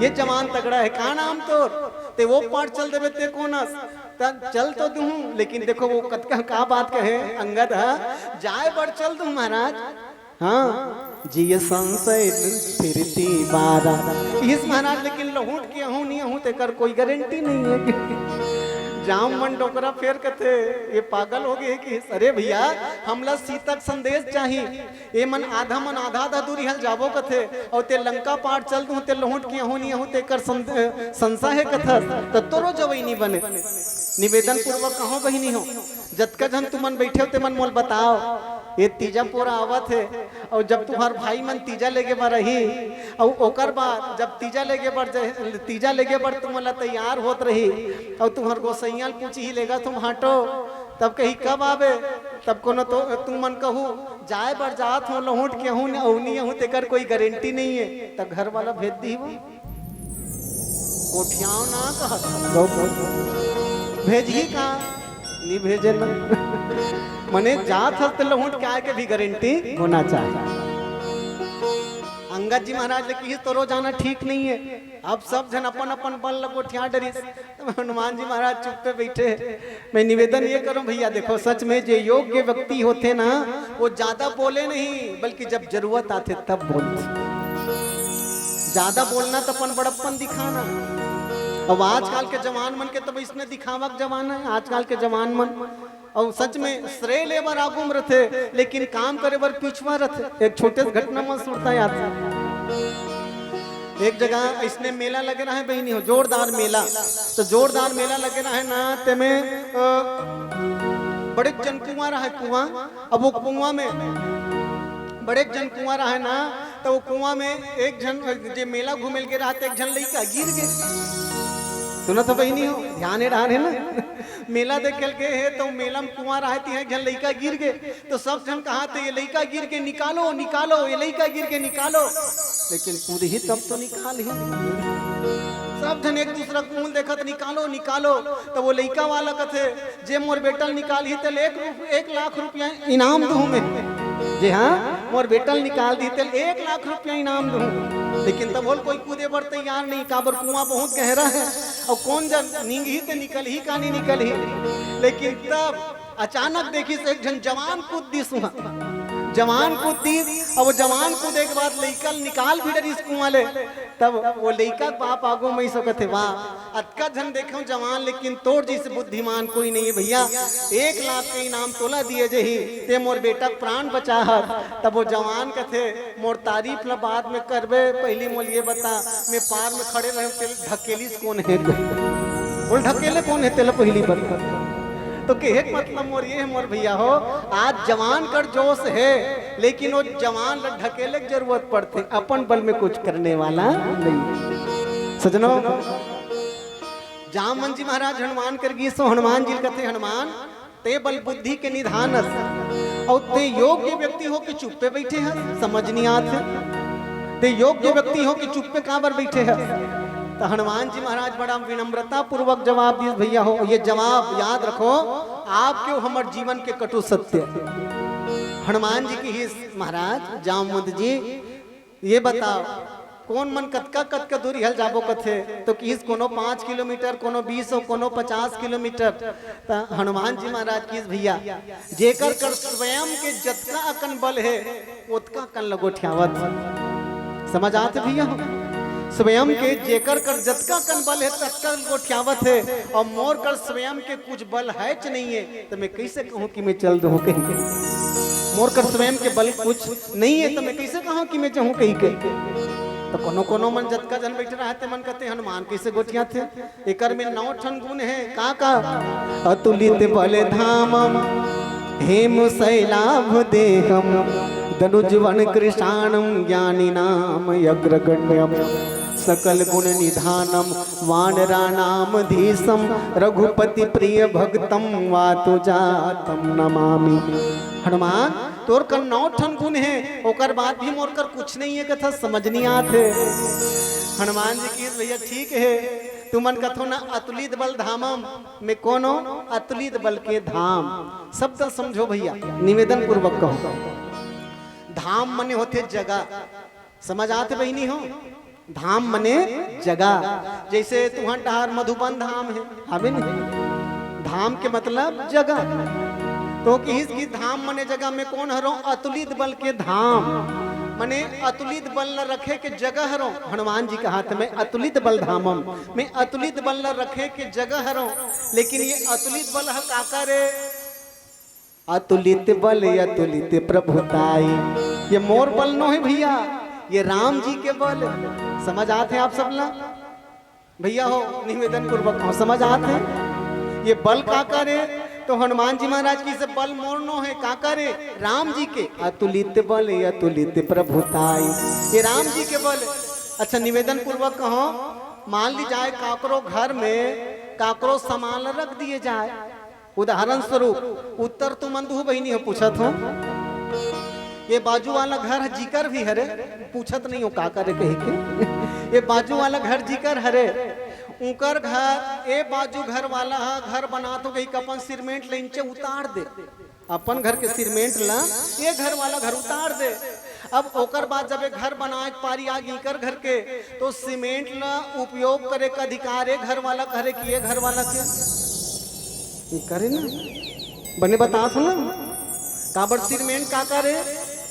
ये जवान तगड़ा है। का नाम तोर? ते वो पार चल देबे ते कोन अस? त चल तो दूँ, लेकिन देखो वो कतका का बात कहे अंगद, हाँ, जाए बर चल दूँ महाराज। हाँ, जिय संशय फिरती बारा। इस महाराज, लेकिन लहुट के आहूँ नहीं आहूँ तेकर कोई गारंटी नहीं है। जामवंत डोकरा फेर कथे, ये पागल हो गए कि अरे भैया, हमला सीता के संदेश चाही। ए मन आधा मन आधा आधा दूरी हल जाबो कथे, अउ ते लंका पार चल दूँ, ते लहुट के आहूँ नहीं आहूँ तेकर सं-, संशय हे कथस, त तोरो जवई नहीं बने। निवेदन पूर्वक कहो बहिनी हो, जतका झन तुमन बैठे हो, ते मन मोल बताओ, ये तीजा पोरा आवत हे, अउ जब तुम्हार भाई मन तीजा लेगे बर रही, अउ ओकर बाद जब तीजा लेगे बर जे-, तीजा लेगे बर तुमन ला तैयार होत रही, अउ तुम्हार गोसैया ल पूछही, "लेगा तुम हाटो?" तब कही, "कब आबे?" तब कोनो तो तुमन कहू, "जाए बर जात हो, लहुट के आहूँ न, अउ नहीं आहूँ, तेकर कोई गारंटी नहीं है।" तब घर वाला भेज दी वो। गोठियाव ना कहत। भेजही का? नहीं भेजे ना। मने जात हस त लहुट के आए के भी गारंटी होना चाहिए। अंगद जी महाराज ले किहिस, "तोरो जाना ठीक नहीं है।" अब सब झन अपन अपन बल ल गोठिया डरिस। हनुमान जी महाराज चुप्पे बैठे। मैं निवेदन ये करूं भैया, देखो, सच में जो योग्य व्यक्ति होथे ना, वो ज्यादा बोले नहीं, बल्कि जब जरूरत आथे तब बोलथे। ज्यादा बोलना तो अपन बड़प्पन दिखाना। अब आजकल के जवान मन के तो इसने दिखावा के जमाना है, आजकल के जवान मन। अउ सच में श्रेय ले बर आगू म रथे, लेकिन काम करे बर पिछवा रथे। एक छोटे से घटना मन सुरता याद। एक जगह इसने मेला लगे रहे बहिनी हो, जोरदार मेला। तो जोरदार मेला लगे रहे ना, तेमे, अ, बड़े जन कुआं रहे, कुआं। अब वो कुआं में, बड़े जन कुआं रहे ना, तो वो कुआं में एक झन, जे मेला घूमे ल गे रहा, त एक झन लइका गिर गे। सुनत हो बहिनी हो, ध्यान हे, ध्यान हे ना। मेला देखे ल गे हे, तो मेला में कुआं रहे, तिहां एक झन लइका गिर गे। तो सब झन कहा थे, "ये लइका गिर के निकालो, निकालो, ये लइका गिर के निकालो।" लेकिन कूदही तब तो निकालही। सब झन एक दूसरा के मुंह देखत, "निकालो, निकालो।" तो वो लइका वाला कथे, "जे मोर बेटा ल निकालही, तेल एक रुप-, एक लाख रुपया इनाम दूं मैं।" जी हाँ, मोर बेटा ल निकाल दी, तेल एक लाख रुपया इनाम दूं। लेकिन तब होल कोई कूदे बर तैयार नहीं, काबर कुआं बहुत गहरा है, अउ कोन जन निंगही ते निकलही का नहीं निकलही। लेकिन तब अचानक देखिस एक झन जवान कूद दिस उहाँ। जवान कूद दिस, अब वो जवान कूदे के बाद लइका ल निकाल भी डरिस कुआं ले। तब वो लइका के बाप आगू म अइसो कथे, "वाह, अतका झन देखेंव जवान, लेकिन तोर जइसे बुद्धिमान कोई नहीं है भैया। एक लाख के इनाम तोला दिए जही, ते मोर बेटा के प्राण बचाहस।" तब वो जवान कथे, "मोर तारीफ ल बाद में करबे, पहिली मोल ये बता, मैं पार में खड़े रहेंव, तेल ढकेलिस कोन हे?" बोल, "ढकेले कोन हे, तेला पहिली बता।" तो कहे के मतलब मोर ये हे, मोर भैया हो, आज जवान कर जोश हे, लेकिन वो जवान ल ढकेले के जरूरत पड़थे, अपन बल में कुछ करने वाला नहीं। सजनो, जामवंत जी महाराज हनुमान कर गिस, हनुमान जी ल कथे, "हनुमान, ते बल बुद्धि के निधान अस, अउ ते योग्य व्यक्ति हो के चुप्पे बैठे हस, समझ नहीं आत हे। ते योग्य व्यक्ति हो के चुप्पे काबर बैठे हस?" तो हनुमान जी महाराज बड़ा विनम्रता पूर्वक जवाब दिस, भैया हो, ये जवाब याद रखो, आपके हमर जीवन के कटु सत्य। हनुमान जी किहिस, "महाराज जामवंत जी, ये बताओ, कोन मन कतका कतका दूरी हल जाबो कथे?" तो किहिस, "कोनो पाँच किलोमीटर, कोनो बीस अउ कोनो पचास किलोमीटर।" त हनुमान जी महाराज किहिस, "भैया, जेकर कर स्वयं के जतका अकन बल हे, ओतका अकन ल गोठियावत हे।" समझ आत हे भैया हो? स्वयं के जेकर कर जतका अकन बल हे, ततका ल गोठियावत हे, अउ मोर कर स्वयं के कुछ बल हेच नहीं हे, त मैं कइसे कहूँ कि मैं चल दूँ कहिके? मोर कर स्वयं के बल कुछ नहीं हे, त मैं कइसे कहूँ कि मैं जाहूँ कहिके? त कोनो कोनो मन जतका झन बइठे रहथे, मन कथे, "हनुमान कइसे गोठियाथे?" एकर में नौ ठन गुण हे। का का? अतुलित बल धामम हेम शैलाभ देहम दनुजवन कृशाणम ज्ञानी नाम अग्रगण्यम सकल गुण निधानम वानराणाम धीशम रघुपति प्रिय भक्तम वातु जातम नमामि। हनुमान, तोर कर नौ ठन गुण हे, ओकर बाद भी मोर कर कुछ नहीं हे, कथा समझ नहीं आत हे। हनुमान जी किहिस, "भैया ठीक हे, तुमन कथो ना अतुलित बल धामम, मैं कोनो अतुलित बल के धाम।" शब्द समझो भैया, निवेदन पूर्वक कहो। धाम मने होथे जगह। समझ आथे बहिनी हो? धाम मने जगह। जैसे तुहर डहार मधुबन धाम हे, हवे नहीं? धाम के मतलब जगह। तो किहिस कि धाम मने जगह, मैं कोन हरों? अतुलित बल के धाम। मने अतुलित बल ल रखे के जगह हरों। हनुमान जी के हाथ में अतुलित बल धामम, मैं अतुलित बल ल रखे के जगह हरों। लेकिन ये अतुलित बल ह काकर ए? अतुलित बल अतुलित प्रभुताई। ये मोर बल नोहे भैया, ये राम जी के बल। समझ आथे आप सब ला? भैया हो, निवेदन पूर्वक हो, समझ आथे? ये बल काकर ए? तो हनुमान जी महाराज किहिस बल मोर नोहे, काकर ए? राम जी के। अतुलित बल अतुलित प्रभुताई, ये राम जी के बल। अच्छा, निवेदन पूर्वक कहो, मान ली जाए काकरो घर में काकरो सामान रख दिए जाए, उदाहरण स्वरूप, उत्तर तुमन दुहू बहिनी हो पूछत हो, ये बाजू वाला घर ह जिकर भी हरे, पूछत नहीं हो काकर ए कहिके, ये बाजू वाला घर जिकर हरे, उंकर घर, ए बाजू घर वाला ह घर बनात हो कहिके अपन सिरमेंट ले नीचे उतार दे, अपन घर के सिरमेंट ला ये घर वाला घर उतार दे। अब ओकर बाद जब ये घर बनाए के पारी आगे इकर घर के, तो सिरमेंट ला उपयोग करे के अधिकार ये घर वाला के हरे कि ये घर वाला के? इकर ए ना, बने बतात हो ना, काबर सिरमेंट काकर ए?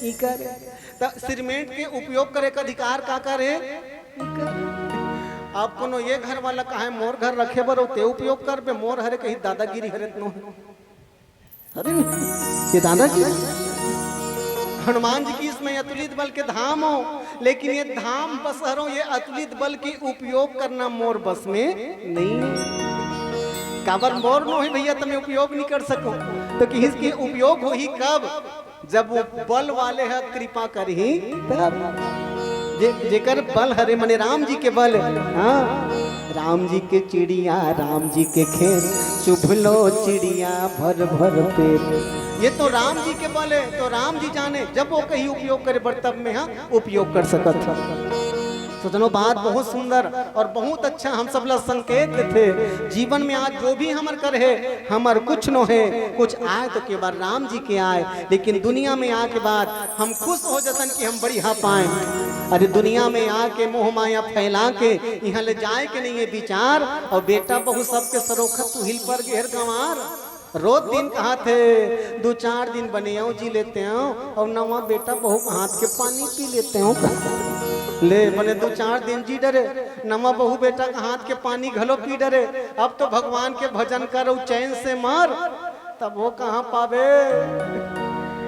इकर ए। त सिरमेंट के उपयोग करे के अधिकार काकर ए? इकर ए। अब कोनो ये घर वाला कहे मोर घर रखे बर, ते उपयोग करबे, मोर हरे कही दादागिरी हरे त नोहे। अरे, ये दादागिरी। हनुमान जी किहिस मैं अतुलित बल के धाम हो, लेकिन ये धाम बस हरों, ये अतुलित बल के उपयोग करना मोर बस में नहीं हे। काबर मोर नोहे भैया, त मैं उपयोग नहीं कर सकों। तो किहिस कि उपयोग होही कब? जब वो बल वाले ह कृपा करही तब। जे, जेकर बल हरे मने राम जी के बल। हाँ, राम जी के चिड़िया, राम जी के खेत, चुभ लो चिड़िया भर भर पेट। ये तो राम जी के बल हे, तो राम जी जाने, जब वो कही उपयोग करे बर तब मैं हा उपयोग कर सकत हूँ। सजनो, बात बहुत सुंदर और बहुत अच्छा हम सब ला संकेत देथे। जीवन में आज जो भी हमर कर हे, हमर कुछ नोहे, कुछ आए तो केवल राम जी के आए। लेकिन दुनिया में आके बाद हम खुश हो जतन कि हम बढ़िया पाए। अरे दुनिया में आके मोह माया फैला के इहाँ ले जाए के नहीं हे विचार, और बेटा बहू सबके सरोखत तू हिल पर गेहर गंवार। रोज दिन कहाथे, दू चार दिन बने अउ जी लेते हंव, अउ नवा बेटा बहू के हाथ के पानी पी लेते हंव। ले, बने दू चार दिन जी डरे, नवा बहू बेटा के हाथ के पानी घलो पी डरे। अब तो भगवान के भजन कर अउ चैन से मर, तब वो कहाँ पाबे?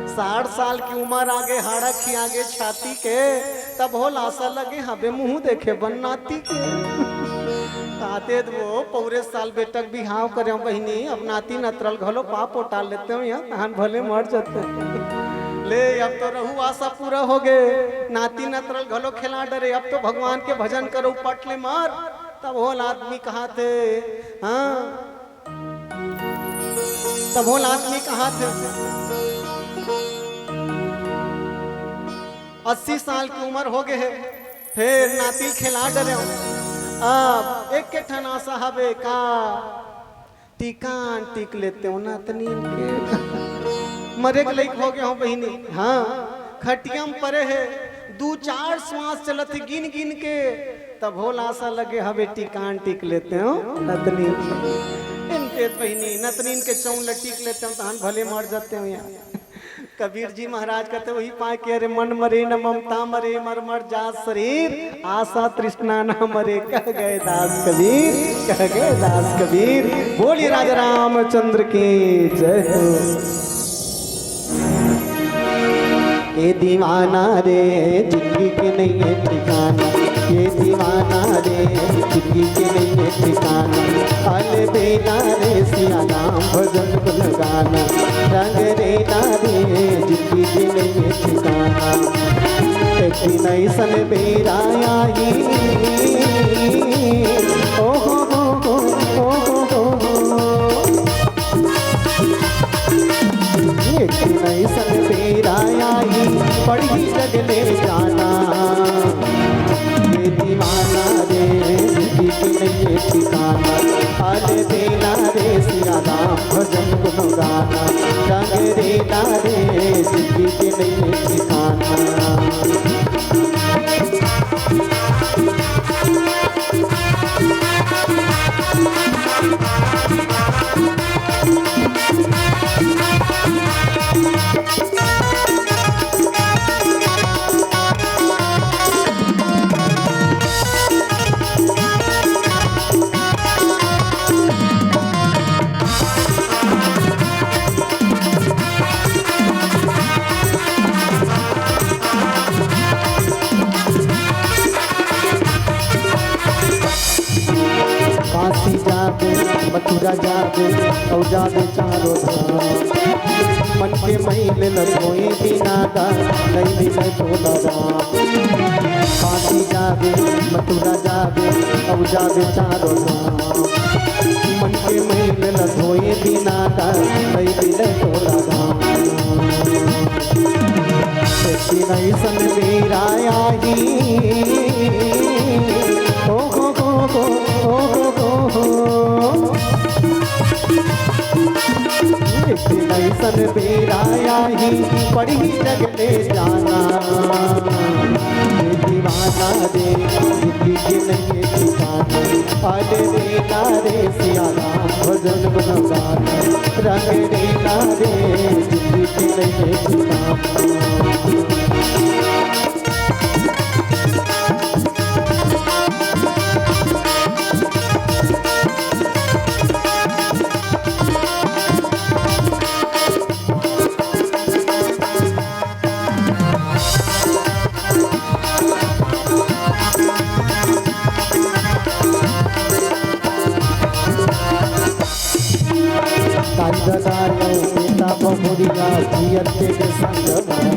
साठ साल की उम्र आगे, हाड़ा खियागे छाती के, तब हो लासा लगे हबे मुंह देखे बन नाती के। ताते वो पौरे साल बेटक बिहाव करेंव बहिनी, अब नाती नतरल घलो पाप ओटाल लेते हो यहाँ, तहान भले मर जाते। ले, अब तो रहू आशा पूरा हो गए, नाती नतरल घलो खेला डरे, अब तो भगवान के भजन करो, पट ले मार। तब होल आदमी कहाथे, हाँ, तब होल आदमी कहाथे, अस्सी साल की उम्र हो गए है, फिर नाती खेला डरे। अब एक के ठन आशा हवे का, टिकान टिक लेते हो नतनीन के। मरे के लइक हो गए हो बहिनी, हाँ, खटिया में परे है, दू चार श्वास चलत है गिन गिन के, तब होल आशा लगे हवे टिकान टिक लेते हो नतनीन। इनके बहिनी नतनीन के चौन ल टिक लेते हो, तहन भले मर जाते हो यहाँ। कबीर जी महाराज कहते वही पाए कि अरे मन मरे न ममता मरे, मर मर जात शरीर, आशा तृष्णा ना मरे, कह गए दास कबीर, कह गए दास कबीर। बोलिए राजा रामचंद्र की जय हो। ये दीवाना रे, जिंदगी के नहीं है ठिकाना। ये दीवाना रे, जिंदगी के नहीं है ठिकाना। अलबेला रे, सिया राम भजन गुन गाना। रंग रेला रे, जिंदगी के नहीं है ठिकाना। एक दिन ऐसन बेरा आई, ओ हो हो हो, ओ हो हो हो। एक दिन ऐसन बेरा आई, पड़ी जग ले जाना। ये दीवाना रे, जिंदगी के नहीं है ठिकाना। अलबेला रे, सिया राम भजन गुन गाना। रंग रेला रे, जिंदगी के नहीं है ठिकाना। जाबे अउ जाबे चारों धाम। मन के मैल ल धोए बिना गा, नइ मिलय तोला राम। काशी जाबे, मथुरा जाबे अउ जाबे चारों धाम। मन के मैल ल धोए बिना गा, नइ मिलय तोला राम। एक दिन अइसन बेरा आही, ओ हो हो हो, ओ हो हो हो। एक दिन अइसन बेरा आही, पड़ही जग ले जाना। ये दीवाना रे, जिंदगी के नइये ठिकाना। अरे रेला रे सिया राम, भजन गुन गाना। रंग रेला रे, जिंदगी के नइये ठिकाना। दाई ददा अउ बेटा बहुरिया, जियत के संग बानी।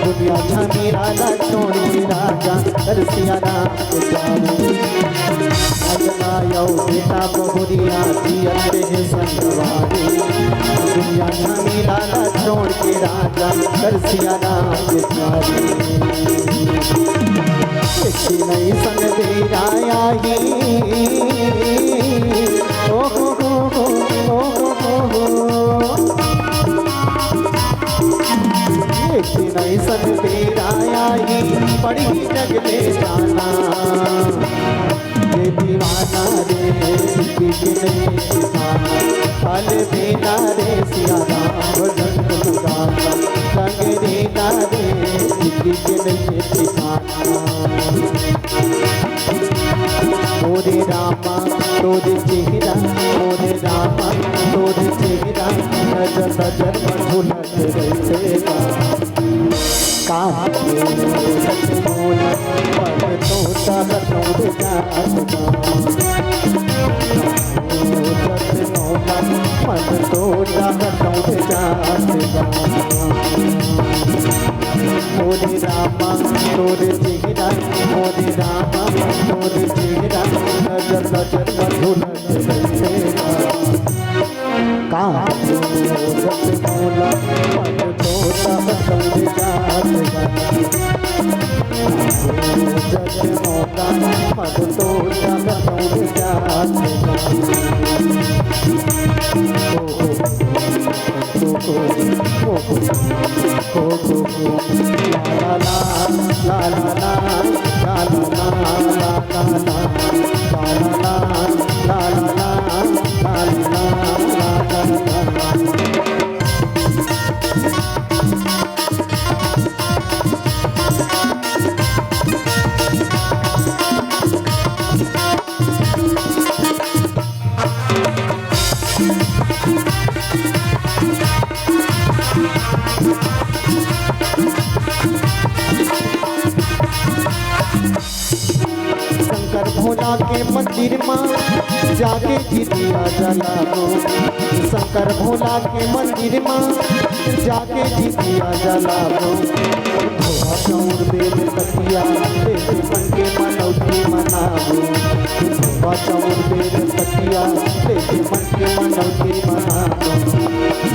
दुनिया झमेला ला छोड़ के राजा, कर सिया राम के प्यारी। दाई ददा अउ बेटा बहुरिया, जियत के संग बानी। दुनिया झमेला ला छोड़ के राजा, कर सिया राम के प्यारी। एक दिन अइसन बेरा आही, ओ हो हो हो, ओ हो हो हो। एक दिन अइसन बेरा आही, पड़ही जग ले जाना। ये दीवाना रे, जिंदगी के नइये ठिकाना। फल देना रे सिया राम, भजन गुन गाना। रंग देना रे, जिंदगी के नइये ठिकाना। मोरे रामा तोरे चेहरा, मोरे रामा तोरे चेहरा, नजर नजर में झूलत रहिथे बा। का सच मोला, मन तो चाहत हूँ जात बा। सच मोला, मन तो चाहत हूँ जात बा। मोरे रामा तोरे चेहरा, मोरे रामा तोरे चेहरा, नजर नजर में झूलत रहिथे बा। का सच मोला, मन तो चाहत हूँ जात बा। सच मोला, मन तो चाहत हूँ जात बा। ओ हो। शंकर भोला के मंदिर मा जाके जितिया जलाबो। शंकर भोला के मंदिर मा जाके जितिया जलाबो। धोवा चाउर बेल पतिया लेके मन के मनौती मनाबो। धोवा चाउर बेल पतिया लेके मन के मनौती मनाबो।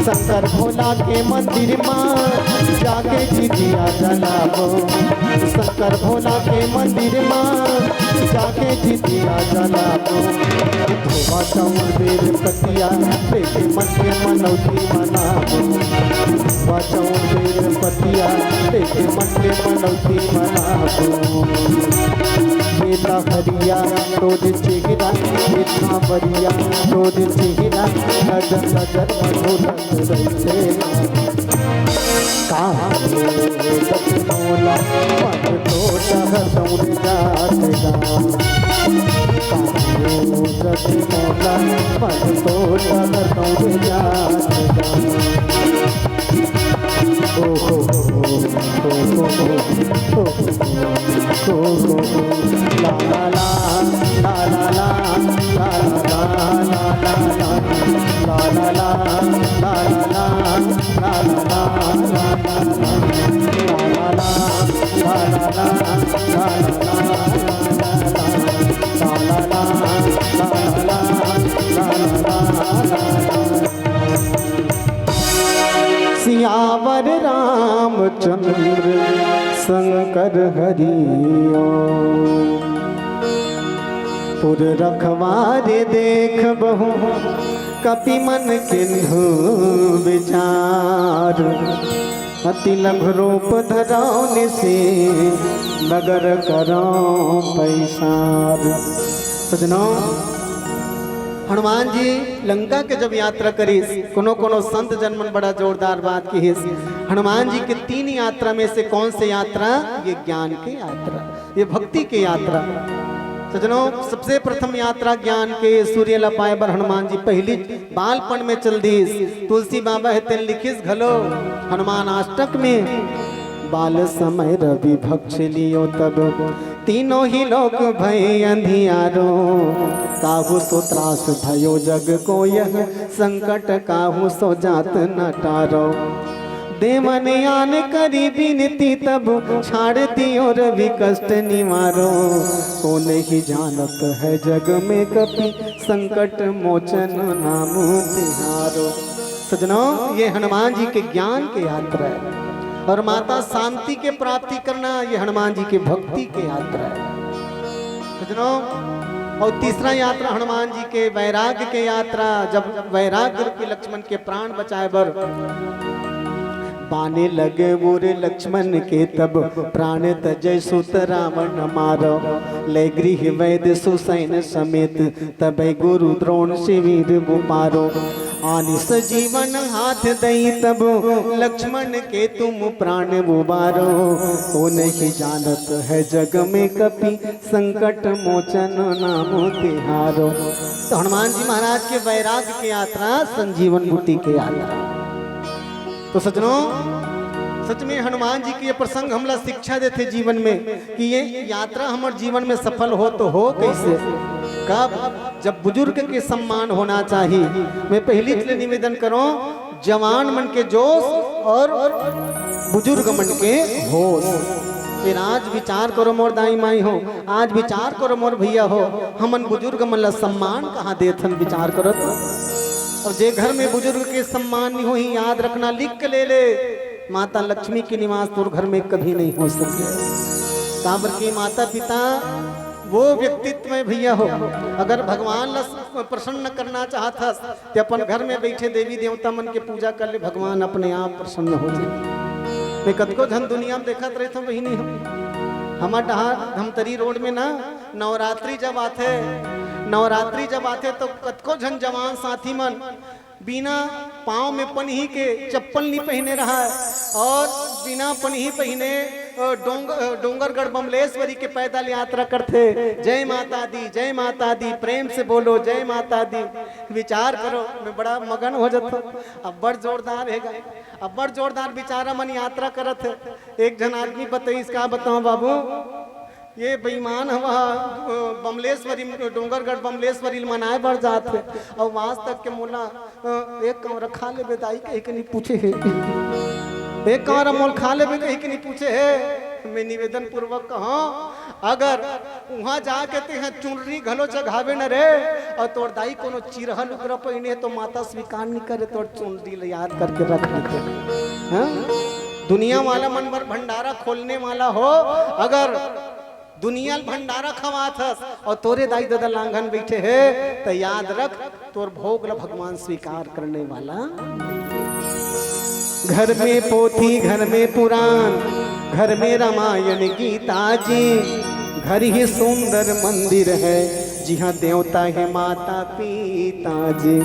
शंकर भोला के मंदिर मा जाके जितिया जलाबो। शंकर भोला के मंदिर मा जाके जितिया जलाबो। धोवा चाउर बेल पतिया लेके मन के मनौती मनाबो। धोवा चाउर बेल पतिया लेके मन के मनौती मनाबो। ये लहरिया तोर चेहरा, ये सांवरिया तोर चेहरा, नजर नजर में घुलत रहिथे। का सच मोला, मन तो चाहत हूँ जात बा। का सच मोला, मन तो चाहत हूँ जात बा। ओ हो हो हो, ओ हो हो हो, ओ हो हो हो, ओ हो हो हो, ला ला ला, ला ला ला, ला ला ला, ला ला ला। सियावर रामचंद्र शंकर हरि ओम। पुर रखवारे देख बहु कपि मन किन्हु विचार। अति लघु रूप धरौ निसि नगर करौ पैसार। सजनों, हनुमान जी लंका के जब यात्रा करिस, कोनो कोनो संत जन मन बड़ा जोरदार बात किहिस। हनुमान जी के तीन यात्रा में से कौन से यात्रा? ये ज्ञान के यात्रा, ये भक्ति के यात्रा। सजनों, सबसे प्रथम यात्रा ज्ञान के, सूर्य ला पाए बर हनुमान जी पहली बालपन में चल दिस। तुलसी बाबा हे तेन लिखिस घलो हनुमान अष्टक में, बाल समय रवि भक्ष लियो तब तीनों ही लोक भय अंधियारो। काहू सो त्रास भयो जग को यह, संकट काहू सो जात न टारो। देवन आन करी बिनती तब, छाड़ दियो रवि कष्ट निवारो। को नहीं जानत है जग में कपि, संकट मोचन नाम तिहारो। सजनों, ये हनुमान जी के ज्ञान के यात्रा है, और माता शांति के प्राप्ति करना, ये हनुमान जी के भक्ति के यात्रा है। सजनों, और तीसरा यात्रा हनुमान जी के वैराग्य के यात्रा, जब वैराग्य रूपी लक्ष्मण के प्राण बचाए बर बाने लगे वो रे लक्ष्मण के तब, प्राण तजय सुत रावण मारो। ले गृह वैद्य सुसैन समेत, तबै गुरु द्रोण शिविर बुपारो। आनि सजीवन हाथ दई तब, लक्ष्मण के तुम प्राण उबारो। को नहीं जानत है जग में कपि, संकट मोचन नाम तिहारो। तो हनुमान जी महाराज के वैराग्य के यात्रा, संजीवन बूटी के यात्रा। तो सजनों, सच में हनुमान जी के ये प्रसंग हमला शिक्षा देथे जीवन में कि ये यात्रा हमर जीवन में सफल हो तो हो कैसे, कब? जब बुजुर्ग के सम्मान होना चाहिए। मैं पहली चीज निवेदन करूं, जवान मन के जोश और बुजुर्ग मन के होश। फिर आज विचार करो मोर दाई माई हो, आज विचार करो मोर भैया हो, हमन बुजुर्ग मन ला सम्मान कहाँ देथन, विचार करो तो। और जे घर में बुजुर्ग के सम्मान नहीं होही, याद रखना, लिख के ले ले, माता लक्ष्मी के निवास तोर घर में कभी नहीं हो सके। काबर के माता पिता वो व्यक्तित्व है भैया हो, अगर भगवान ला प्रसन्न करना चाहत हस, ते अपन घर में बैठे देवी देवता मन के पूजा कर ले, भगवान अपने आप प्रसन्न हो जाए। मैं कतको झन दुनिया में देखत रहत हूँ बहिनी हो, हमर डहार धमतरी रोड में ना नवरात्रि जब आथे, नवरात्रि जब आथे तो कतको झन जवान साथी मन बिना पाँव में पनही के चप्पल नहीं पहने रहा और बिना पनही पहने, अ, डोंग-, अ, डोंगरगढ़ बमलेश्वरी के पैदल यात्रा करथे। जय माता दी, जय माता दी, प्रेम से बोलो जय माता दी। विचार करो, मैं बड़ा मगन हो जाता हूँ। अब्बड़ जोरदार हे गा, अब्बड़ जोरदार विचारा मन यात्रा करत हे। एक झन आदमी बताइस, का बताओ बाबू, ये बेईमान हवा, अ, बमलेश्वरी, डोंगरगढ़ बमलेश्वरी ल मनाए बर जात हे, अउ आज तक के मोला, अ, एक कौरा खा लेबे दाई कहि के नहीं पूछे हे, एक कौरा मोल खा लेबे कहि के नहीं पूछे हे। मैं निवेदन पूर्वक कहूँ, अगर उहाँ जाके तेहा चुनरी घलो चघावे न रे, अउ तोर दाई कोनो चिरहा लुगरा पहिने हे, तो माता स्वीकार नहीं करे तोर चुनरी ल याद करके रख लेथे। हाँ? दुनिया वाला मन बर भंडारा खोलने वाला हो, अगर दुनिया ल भंडारा खवात हस अउ तोरे दाई ददा लांघन बैठे हे, त याद रख, तोर भोग ल भगवान स्वीकार करने वाला। घर में पोथी, घर में पुराण, घर में रामायण गीता जी, घर ही सुंदर मंदिर है, जिहाँ देवता है माता पिता जी।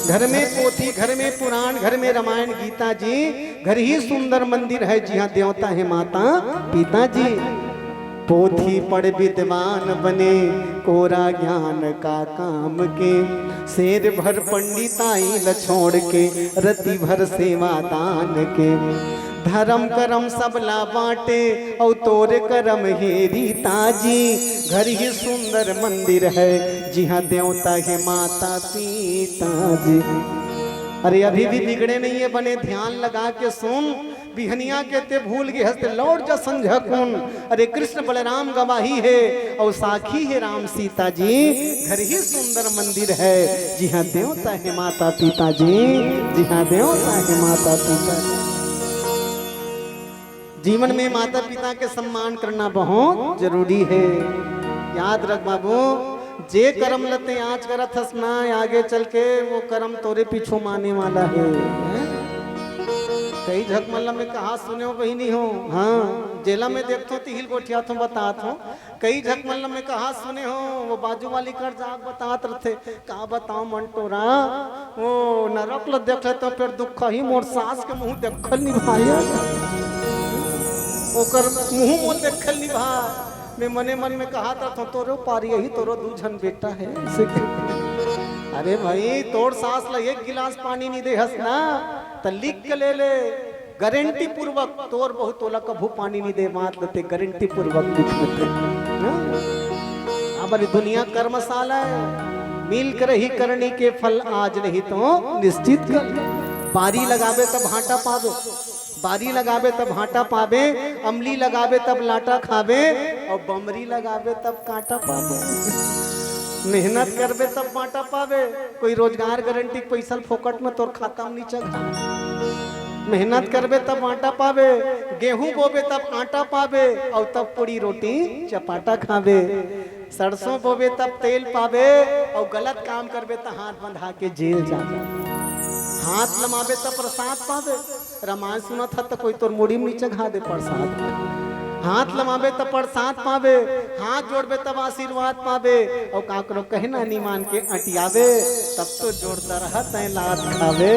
घर में पोथी, घर में पुराण, घर में रामायण गीता जी, घर ही सुंदर मंदिर है, जिहाँ देवता है माता पिता जी। पोथी पढ़ विद्वान बने, कोरा ज्ञान का काम के। शेर भर पंडिताई ल छोड़ के, रति भर सेवा दान के। धर्म करम सब ला बांटे, अउ तोर करम हे रीता जी। घर ही सुंदर मंदिर है, जिहाँ देवता है माता पिता जी। अरे, अभी भी बिगड़े नहीं है, बने ध्यान लगा के सुन। बिहनिया के ते भूल गे हस, ते लौट जा संझा कुन। अरे, कृष्ण बलराम गवाही हे, अउ साखी हे राम सीता जी। घर ही सुंदर मंदिर है, जिहाँ देवता हे माता पिता जी, जिहाँ देवता हे माता पिता जी। जीवन में माता पिता के सम्मान करना बहुत जरूरी है। याद रख बाबू, जे करम ल ते आज करत हस ना, आगे चल के वो करम तोरे पीछू माने वाला है, हैं? कई झक मन ल मैं कहा सुने हो, बहिनी हो, हाँ, जेला मैं देखथों, तिहिल गोठियाथों, बताथों। कई झक मन ल मैं कहा सुने हो, वो बाजू वाली कर जाग बतात रथे, का बताओ मन टोरा, वो नरक ल देख ले तो फिर दुख ही, मोर सास के मुंह देखल निभाया, ओकर मुंह मोर देखल निभा। मैं मने मन में कहा था, तो तोरो पारी यही तोरो दू झन बेटा है, ऐसे कह। अरे भाई, तोर सास ला एक गिलास पानी नहीं दे हस ना, त लिख के ले ले, गारंटी पूर्वक तोर बहू तोला कभू पानी नहीं दे, मात लेते गारंटी पूर्वक लिख लेते। हाँ? हमारी दुनिया कर्मशाला है, मिल कर ही करनी के फल आज नहीं तो निश्चित कर। बारी लगाबे तब भांटा पाबे, बारी लगाबे तब भांटा पाबे, अमली लगाबे तब लाटा खाबे, और बमरी लगाबे तब कांटा पाबे। मेहनत करबे तब बांटा पाबे। कोई रोजगार गारंटी के पैसा ल फोकट में तोर खाता में नी चघा। मेहनत करबे तब आटा पाबे, गेहूं बोबे तब आटा पाबे, अउ तब पूड़ी रोटी चपाटा खाबे। सरसों बोबे तब तेल पाबे, अउ गलत काम करबे त हाथ बंधा के जेल जाबे। हाथ लमाबे तब प्रसाद पाबे। रामायण सुनत ह त कोई तोर मुड़ी में नी चघा दे प्रसाद। हाथ लमाबे तब प्रसाद पाबे, हाथ जोड़बे तब आशीर्वाद पाबे, अउ काकरो कहना नी मान के अंटियाबे, तब तो जोरदार ह तैं लात खाबे,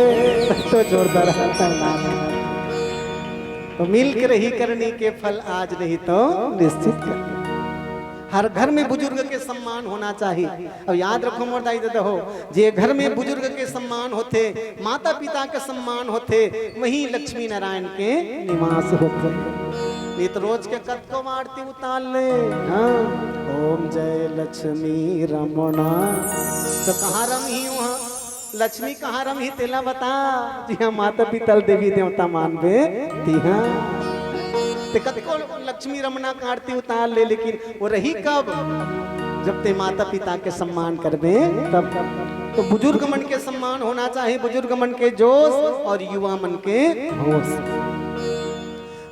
तब तो जोरदार ह तैं लात खाबे। तो मिल के रही करनी के फल आज नहीं तो निश्चित कर। हर घर में बुजुर्ग के सम्मान होना चाहिए। अब याद रखो मोर दाई ददा हो, जे घर में बुजुर्ग के सम्मान होथे, माता पिता के सम्मान होथे, वहीं लक्ष्मी नारायण के निवास होथे। नित रोज के कतको आरती उतार ले, हाँ, ओम जय लक्ष्मी रमना, तो कहाँ रमही वहाँ? लक्ष्मी कहाँ रमही तेला बता, जिहाँ माता पिता ल देवी देवता मानबे तिहाँ। ते कतको लक्ष्मी रमना के आरती उतार ले, लेकिन वो रही कब? जब ते माता पिता के सम्मान करबे तब। तो बुजुर्ग मन के सम्मान होना चाहिए, बुजुर्ग मन के जोश और युवा मन के होश।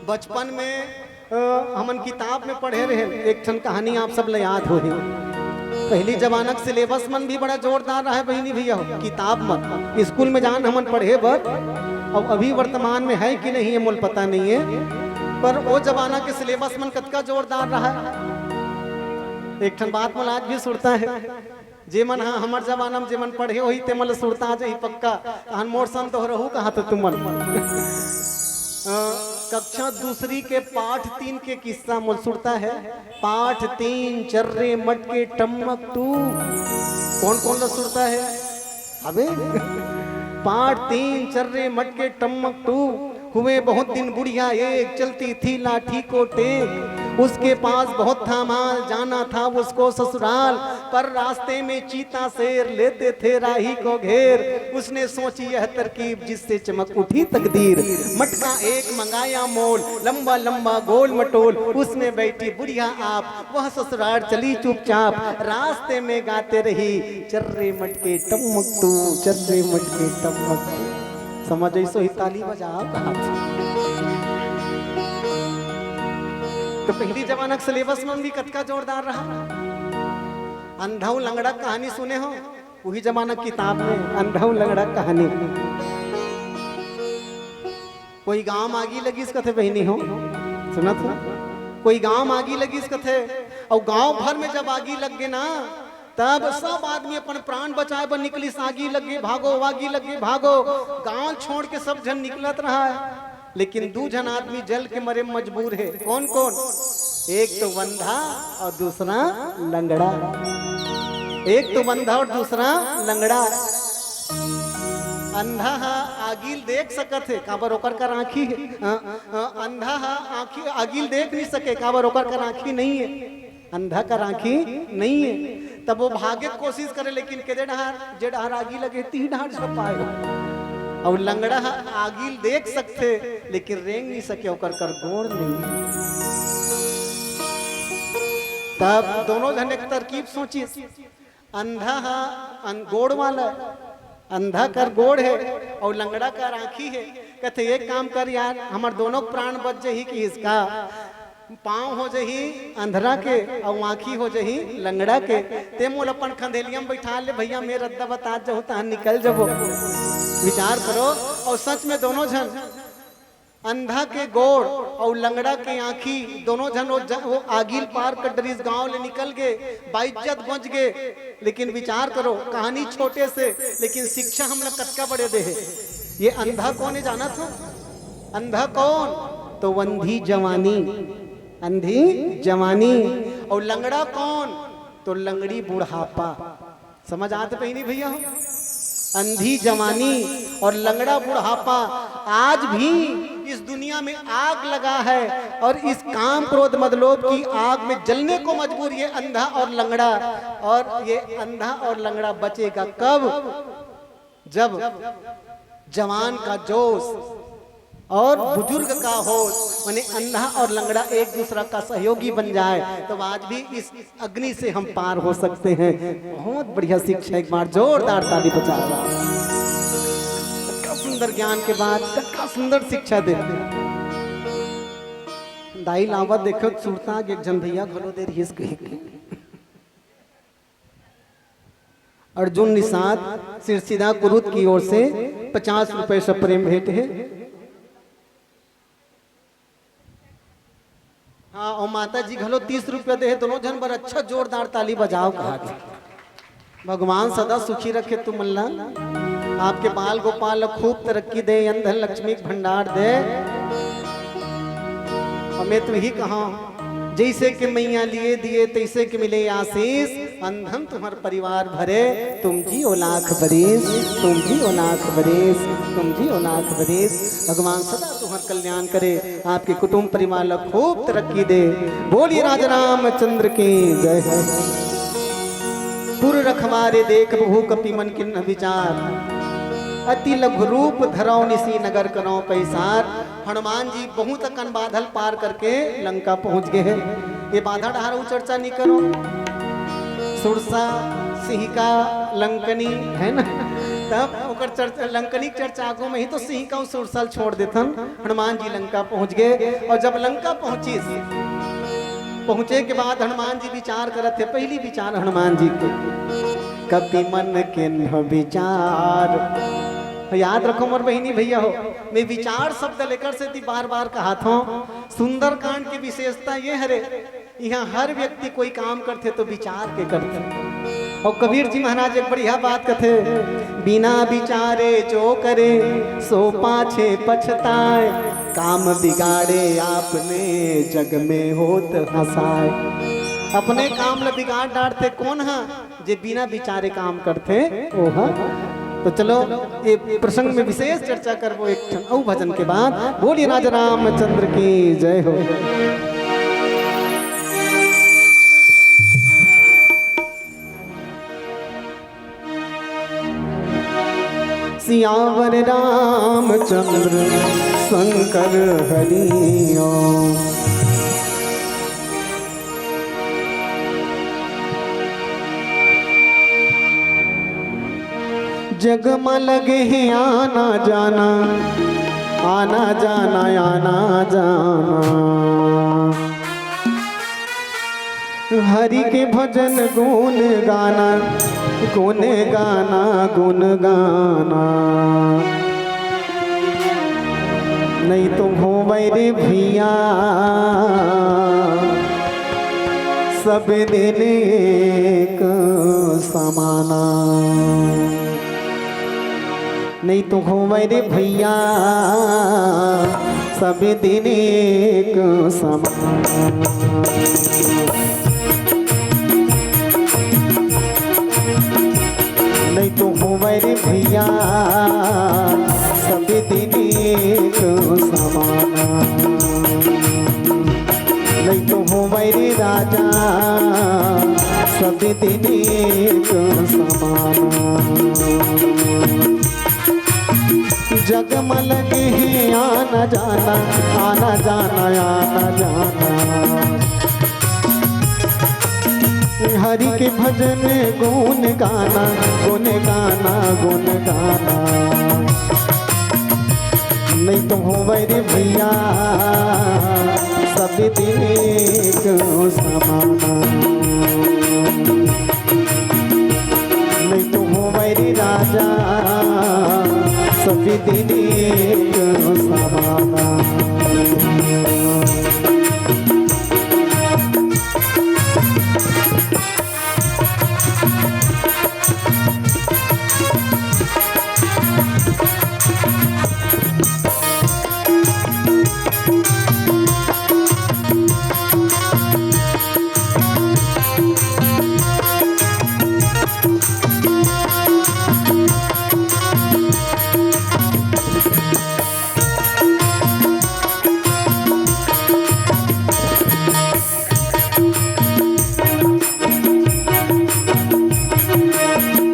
बचपन में अ, हमन किताब में पढ़े रहे, एक ठन कहानी आप सब ला याद होही। पहली जमाना के सिलेबस मन भी बड़ा जोरदार रहे बहिनी भैया हो, किताब मन। स्कूल में जान हमन पढ़े बर, अब अभी वर्तमान में है कि नहीं है मोल पता नहीं है, पर वो जमाना के सिलेबस मन कतका जोरदार रहा। एक ठन बात मोला आज भी सुरता है, जेमन ह हमर जमाना में जेमन पढ़े होही, तेमन ल सुरता आ जाही पक्का। तहन मोर सन तो रहू कहा तो तुमन। अ, कक्षा दूसरी के पाठ तीन के किस्सा मोर सुरता है। पाठ तीन, चर्रे मटके टम्मक टू। कौन कौन ल सुरता है? अबे, पाठ तीन, चर्रे मटके टम्मक टू। हुए बहुत दिन बुढ़िया एक, चलती थी लाठी को टेक। उसके पास बहुत था माल, जाना था उसको ससुराल, पर रास्ते में चीता शेर लेते थे राही को घेर। उसने सोची यह तरकीब जिससे चमक उठी तकदीर। मटका एक मंगाया मोल, लंबा लंबा गोल मटोल। उसमें बैठी बुढ़िया आप, वह ससुराल चली चुपचाप। रास्ते में गाते रही, चर्रे मटके टम्मक टू, चर्रे मटके टम्मक टू। समझ ऐसो ही ताली बजाओ। तो पहली जमाना के सिलेबस मन भी कतका जोरदार रहा। अंधा अउ लंगड़ा कहानी सुने हो? उही जमाना किताब में अंधा अउ लंगड़ा कहानी। कोई गांव में आगी लगिस कथे बहिनी हो, सुनत हो? कोई गांव में आगी लगिस कथे, अउ गांव भर में जब आगी लग गे ना, तब सब आदमी अपन प्राण बचाए बर निकलिस, आगी लग गे भागो, आगी लग गे भागो। गांव छोड़ के सब झन निकलत रहा है, लेकिन दू झन आदमी जल के मरे में मजबूर है। कौन कौन? एक तो अंधा और दूसरा लंगड़ा। एक तो अंधा और दूसरा लंगड़ा। अंधा हा आगी ल देख सकत हे, काबर ओकर कर आँखी हे। अ, अ, अंधा हा आँखी, आगी ल देख नहीं सके, काबर ओकर कर आँखी नहीं हे। अंधा कर आँखी नहीं हे। तब वो भागे के कोशिश करे, लेकिन केदे डहार, जे डहार आगी लगे, तिही डहार झपाए। अउ लंगड़ा ह आगी ल देख सकथे, लेकिन रेंग नहीं सके, ओकर कर गोड़ नहीं हे। तब दोनों झन एक तरकीब सोचिस, अंधा ह अन-, गोड़ वाला, अंधा कर गोड़ हे अउ लंगड़ा कर आँखी हे। कथे, "एक काम कर यार, हमर दोनों प्राण बच जही कि इसका पाँव हो जही अंधरा के अउ आँखी हो जही लंगड़ा के। ते मोला अपन खंधेलिया म बइठा ले भइया, मैं रद्दा बतात जहूँ, तहाँ निकल जबो।" विचार करो, अउ सच में दोनों झन, अंधा के गोड़ अउ लंगड़ा के आँखी, दोनों झन वो ज-, वो आगी ल पार कर डरिस, गांव ले निकल गे, बाइज्जत बच गे। लेकिन विचार करो, कहानी छोटे से, लेकिन शिक्षा हमला कतका बड़े दे हे। ये अंधा कौन हे, जानत हो? अंधा कौन? तो अंधी जवानी, अंधी जवानी। अउ लंगड़ा कौन? तो लंगड़ी बुढ़ापा। समझ आत बहिनी भइया हो? अंधी जवानी और लंगड़ा बुढ़ापा आज भी इस दुनिया में आग लगा है और इस काम क्रोध मद लोभ की आग में जलने को मजबूर ये अंधा और लंगड़ा। और ये अंधा और लंगड़ा बचेगा कब? जब जवान का जोश और बुजुर्ग का होश, माने अंधा और लंगड़ा एक दूसरा का सहयोगी बन जाए, तो आज भी इस अग्नि से हम पार हो सकते हैं। बहुत बढ़िया शिक्षा, एक बार जोरदार ताली बजाओ। कतका सुंदर ज्ञान के बात, कतका सुंदर शिक्षा दे। दाई लावत देखो, सुरता के एक झन भैया घलो दे रहिस कहिके। अर्जुन निषाद सिरसिदा कुरुद की ओर से पचास रुपए से प्रेम भेंट हे। हाँ, अउ माता जी घलो तीस रुपया दे हे, दोनों झन बर अच्छा जोरदार ताली बजाओ कहा के। भगवान सदा सुखी रखे तुमन ला, आपके बाल गोपाल ला खूब तरक्की दे, अन्न धन लक्ष्मी के भंडार दे। अउ मैं तो यही कहा, जैसे कि मैया लिए दिए तैसे कि मिले आशीष, अन्न धन तुम्हर परिवार भरे, तुम जियो लाख बरिस, तुम जियो लाख बरिस, तुम जियो लाख बरिस। भगवान सदा तुम्हर कल्याण करे, आपके कुटुंब परिवार ला खूब तरक्की दे। बोलिए राजा रामचंद्र की जय। पुर रखवारे देख बहु कपि मन कीन्ह विचार, अति लघु रूप धरौ निसि नगर करौ पैसार। हनुमान जी बहुत अकन बाधा ल पार करके लंका पहुंच गे हे। ये बाधा डहार अउ चर्चा नहीं करो। सुरसा, सिहिका, लंकनी, है ना? तब ओकर चर्चा, लंकनी के चर्चा आगू में ही तो सिहिका अउ सुरसा ल छोड़ देथन। हनुमान जी लंका पहुंच गे अउ जब लंका पहुंचिस, पहुंचे के बाद हनुमान जी विचार करत हे, पहली विचार हनुमान जी के, कपि मन कीन्ह विचार। याद रखो मोर बहिनी भैया हो, मैं विचार शब्द लेकर से ती बार बार कहात हूँ। सुंदरकांड की विशेषता ये हरे, यहाँ हर व्यक्ति कोई काम करथे तो विचार के करथे। अउ कबीर जी महाराज एक बढ़िया बात कथे, बिना विचारे जो करे सो पाछे पछताए, काम बिगाड़े आपने जग में होत हंसाए। अपने काम ल बिगाड़ डारथे कोन ह? जे बिना विचारे काम करथे ओहा। तो चलो, ये प्रसंग में विशेष चर्चा करबो एक ठन अउ भजन के बाद। बोलिए राजा रामचंद्र की जय हो। सियावर रामचंद्र शंकर हरि ओम। जग म लगे हे आना जाना, आना जाना, आना जाना। हरि के भजन गुण गाना, गुण गाना, गुण गाना। नहीं तो होवै रे भैया सब दिन एक समाना। नहीं तो होवै रे भैया सब दिन एक समान। नहीं तो होवै रे भैया सब दिन एक समान। नहीं तो होवै रे राजा सब दिन एक समान। जग म लगे हे आना जाना, आना जाना, आना जाना। हरि के भजन गुन गाना, गुन गाना, गुन गाना। नहीं तो होवय रे भैया, सब दिन एक समाना। नहीं तो होवय रे राजा, सब दिन एक समाना।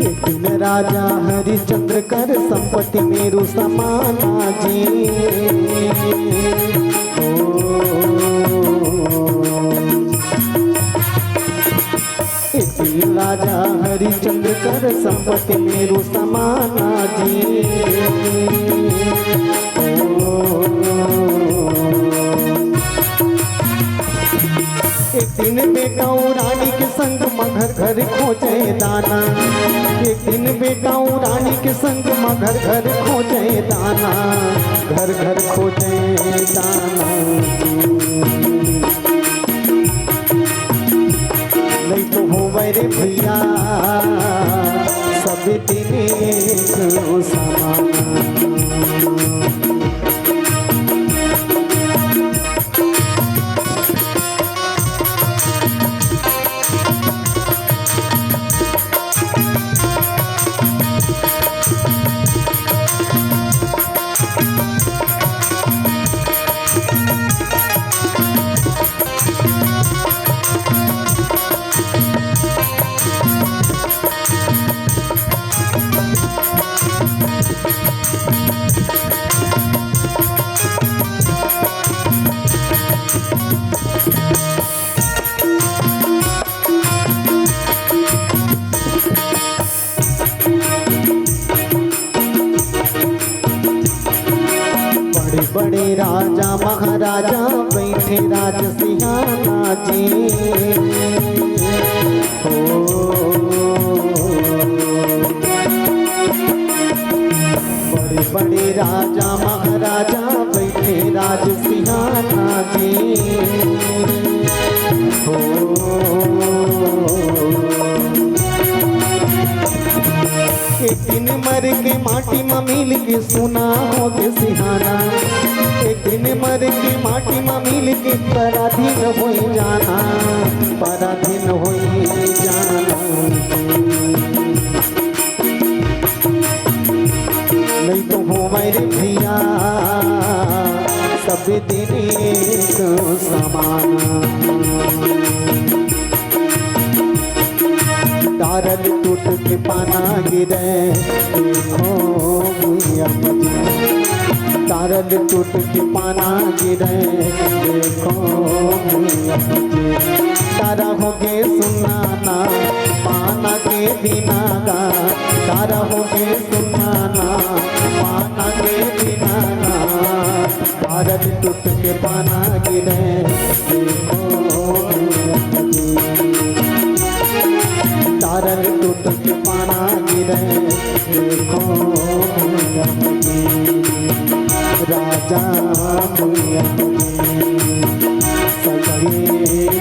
एक दिन राजा हरिश्चंद्र कर संपत्ति मेरु समाना जी। ओ, एक दिन राजा हरिश्चंद्र कर संपत्ति मेरु समाना जी। ओ, एक दिन बेटा रानी के संग म घर घर खोजे दाना। एक दिन बेटा रानी के संग म घर घर खोजे दाना, घर घर खोजे दाना। नहीं तो होवय रे भैया, सब दिन एक समाना। बड़े बड़े राजा महाराजा बैठे राज सिंहाना जी। ओ, बड़े बड़े राजा महाराजा बैठे राज सिंहाना जी। ओ, एक दिन मर के माटी म मिल के सुना होगे सिहाना। एक दिन मर के माटी म मिल के पराधीन होई जाना, पराधीन होई जाना। नहीं तो होवय रे भैया, सब दिन एक समाना। तारल टूट के पाना गिरे, देखो भुइया बजे। तारल टूट के पाना गिरे, देखो भुइया बजे। तारा होगे सुनाना, पाना के बिना गा। तारा होगे सुनाना, पाना के बिना गा। तारल टूट के पाना गिरे, देखो भुइया बजे। तारल टूट के पाना गिरे, देखो भुइया बजे। राजा भुइया बजे, सगे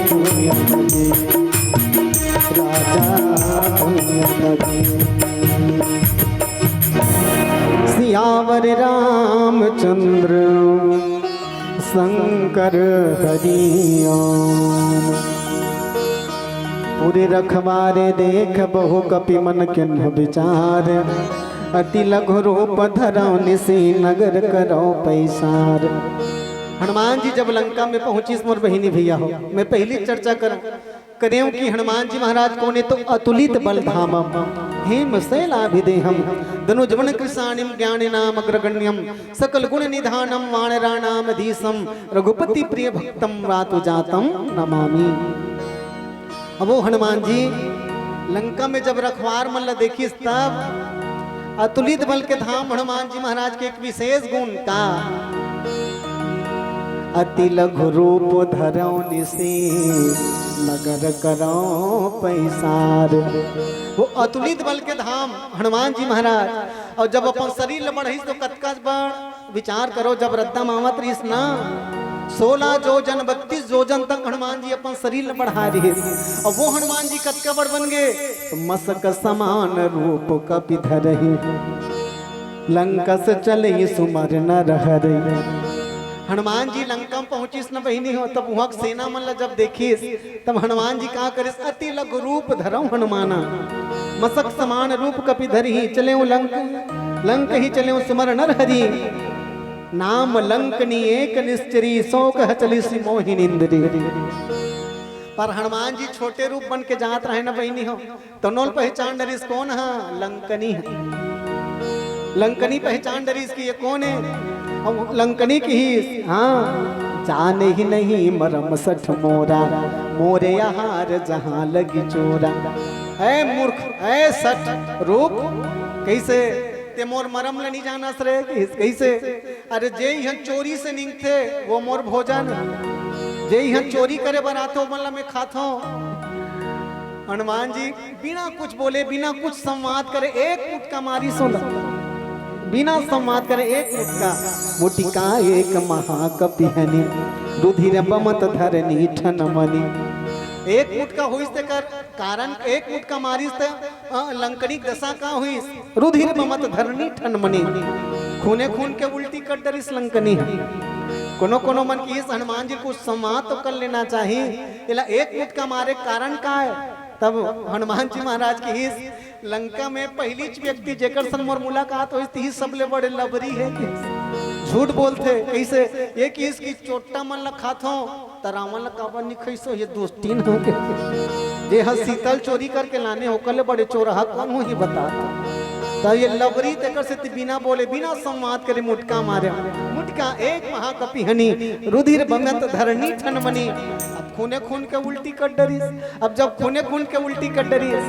भुइया बजे। राजा भुइया बजे। सियावर रामचंद्र शंकर हरि ओम। पूरे रखवारे देख बहु कपि मन किन्ह विचार। अति लघु रूप धरौ निसि नगर करौ पैसार। हनुमान जी जब लंका में पहुंचिस मोर बहिनी भैया हो, मैं पहली चर्चा करूं। करेव कि हनुमान जी महाराज कोने तो अतुलित बल धामम, हेम शैलाभिदेहम, धनुजवन कृशाणिम ज्ञानिनाम अग्रगण्यम, सकल गुण निधानम वानराणाम धीशम, रघुपति प्रिय भक्तम वातु जातम नमामि। अब वो हनुमान जी लंका में जब रखवार मन ला देखिस, तब अतुलित बल के धाम हनुमान जी महाराज के एक विशेष गुण का, अति लघु रूप धरौ निशि नगर करौ पैसार। वो अतुलित बल के धाम हनुमान जी महाराज। और जब अपन शरीर ल बढ़ाइस तो कतका बड़ विचार करो, जब रद्दा मावत रहिस ना, सोलह जोजन, बत्तीस जोजन तक हनुमान जी अपन शरीर ल बढ़ाए रहिस। और वो हनुमान जी कतका बड़ बन गए, तो मसक समान रूप कपि धरहि, लंकस चलहि सुमर नर हरहि। हनुमान जी लंका में पहुंचिस न बहिनी हो, तब वहां के सेना मन ला जब देखिस, तब हनुमान जी का करिस, अति लघु रूप धरौ हनुमाना, मसक समान रूप कपि धरहि, चलेउ लंक, लंकहि चलेउ सुमर नर हरि। नाम लंकनी एक निश्चरी, सो कह चलिस मोहिनी इंद्री। पर हनुमान जी छोटे रूप बन के जात रहे न बहिनी हो, तो नोल पहचान डरिस कोन ह? लंकनी ह। लंकनी पहचान डरिस कि ये कोन है। अब लंकनी किहिस, हाँ, जानहि नहीं मरम सठ मोरा, मोरे आहार जहाँ लगी चोरा। ऐ मूर्ख, ऐ सठ रूप, कैसे ते मोर मरम ल नहीं जानस रे? किहिस, कैसे? अरे जे इहाँ चोरी से निंगथे, वो मोर भोजन। जे इहाँ चोरी करे बर आथे, ओमन ला मैं खाथों। हनुमान जी बिना कुछ बोले, बिना कुछ संवाद करे, एक मुटका मारिस ओला। बिना संवाद करे एक मुटका। मुटिका एक महाकपि हनि, रुधिर बमत धरनी ठन मनि। एक मुटका होइस तेकर कारण, एक मुटका मारिस त, अ, लंकनी के दशा का होइस? रुधिर बमत धरनी ठन मनि। खूने खून के उल्टी कर डरिस लंकनी ह। कोनो कोनो मन किहिस, हनुमान जी कुछ संवाद तो कर लेना चाही, एला एक मुटका मारे के कारण का है? तब हनुमान जी महाराज किहिस, लंका में पहिलीच व्यक्ति जेकर संग मोर मुलाकात होइस, तिही सबले बड़े लबरी है। झूठ बोलथे। कैसे? ये किहिस कि चोट्टा मन ल खाथों, त रावण ल काबर नि खइसो, ये दोस्ती न हो के। जे ह सीतल चोरी करके लाने, ओकर ले बड़े चोरहा कोन होही बता। त ये लबरी तेकर सेती बिना बोले, बिना संवाद करे मुटका मारे। मुटका एक महाकपि हनि, रुधिर बमत धरनी ठन मनि। अब खूने खून के उल्टी कर डरिस। अब जब खूने खून के उल्टी कर डरिस,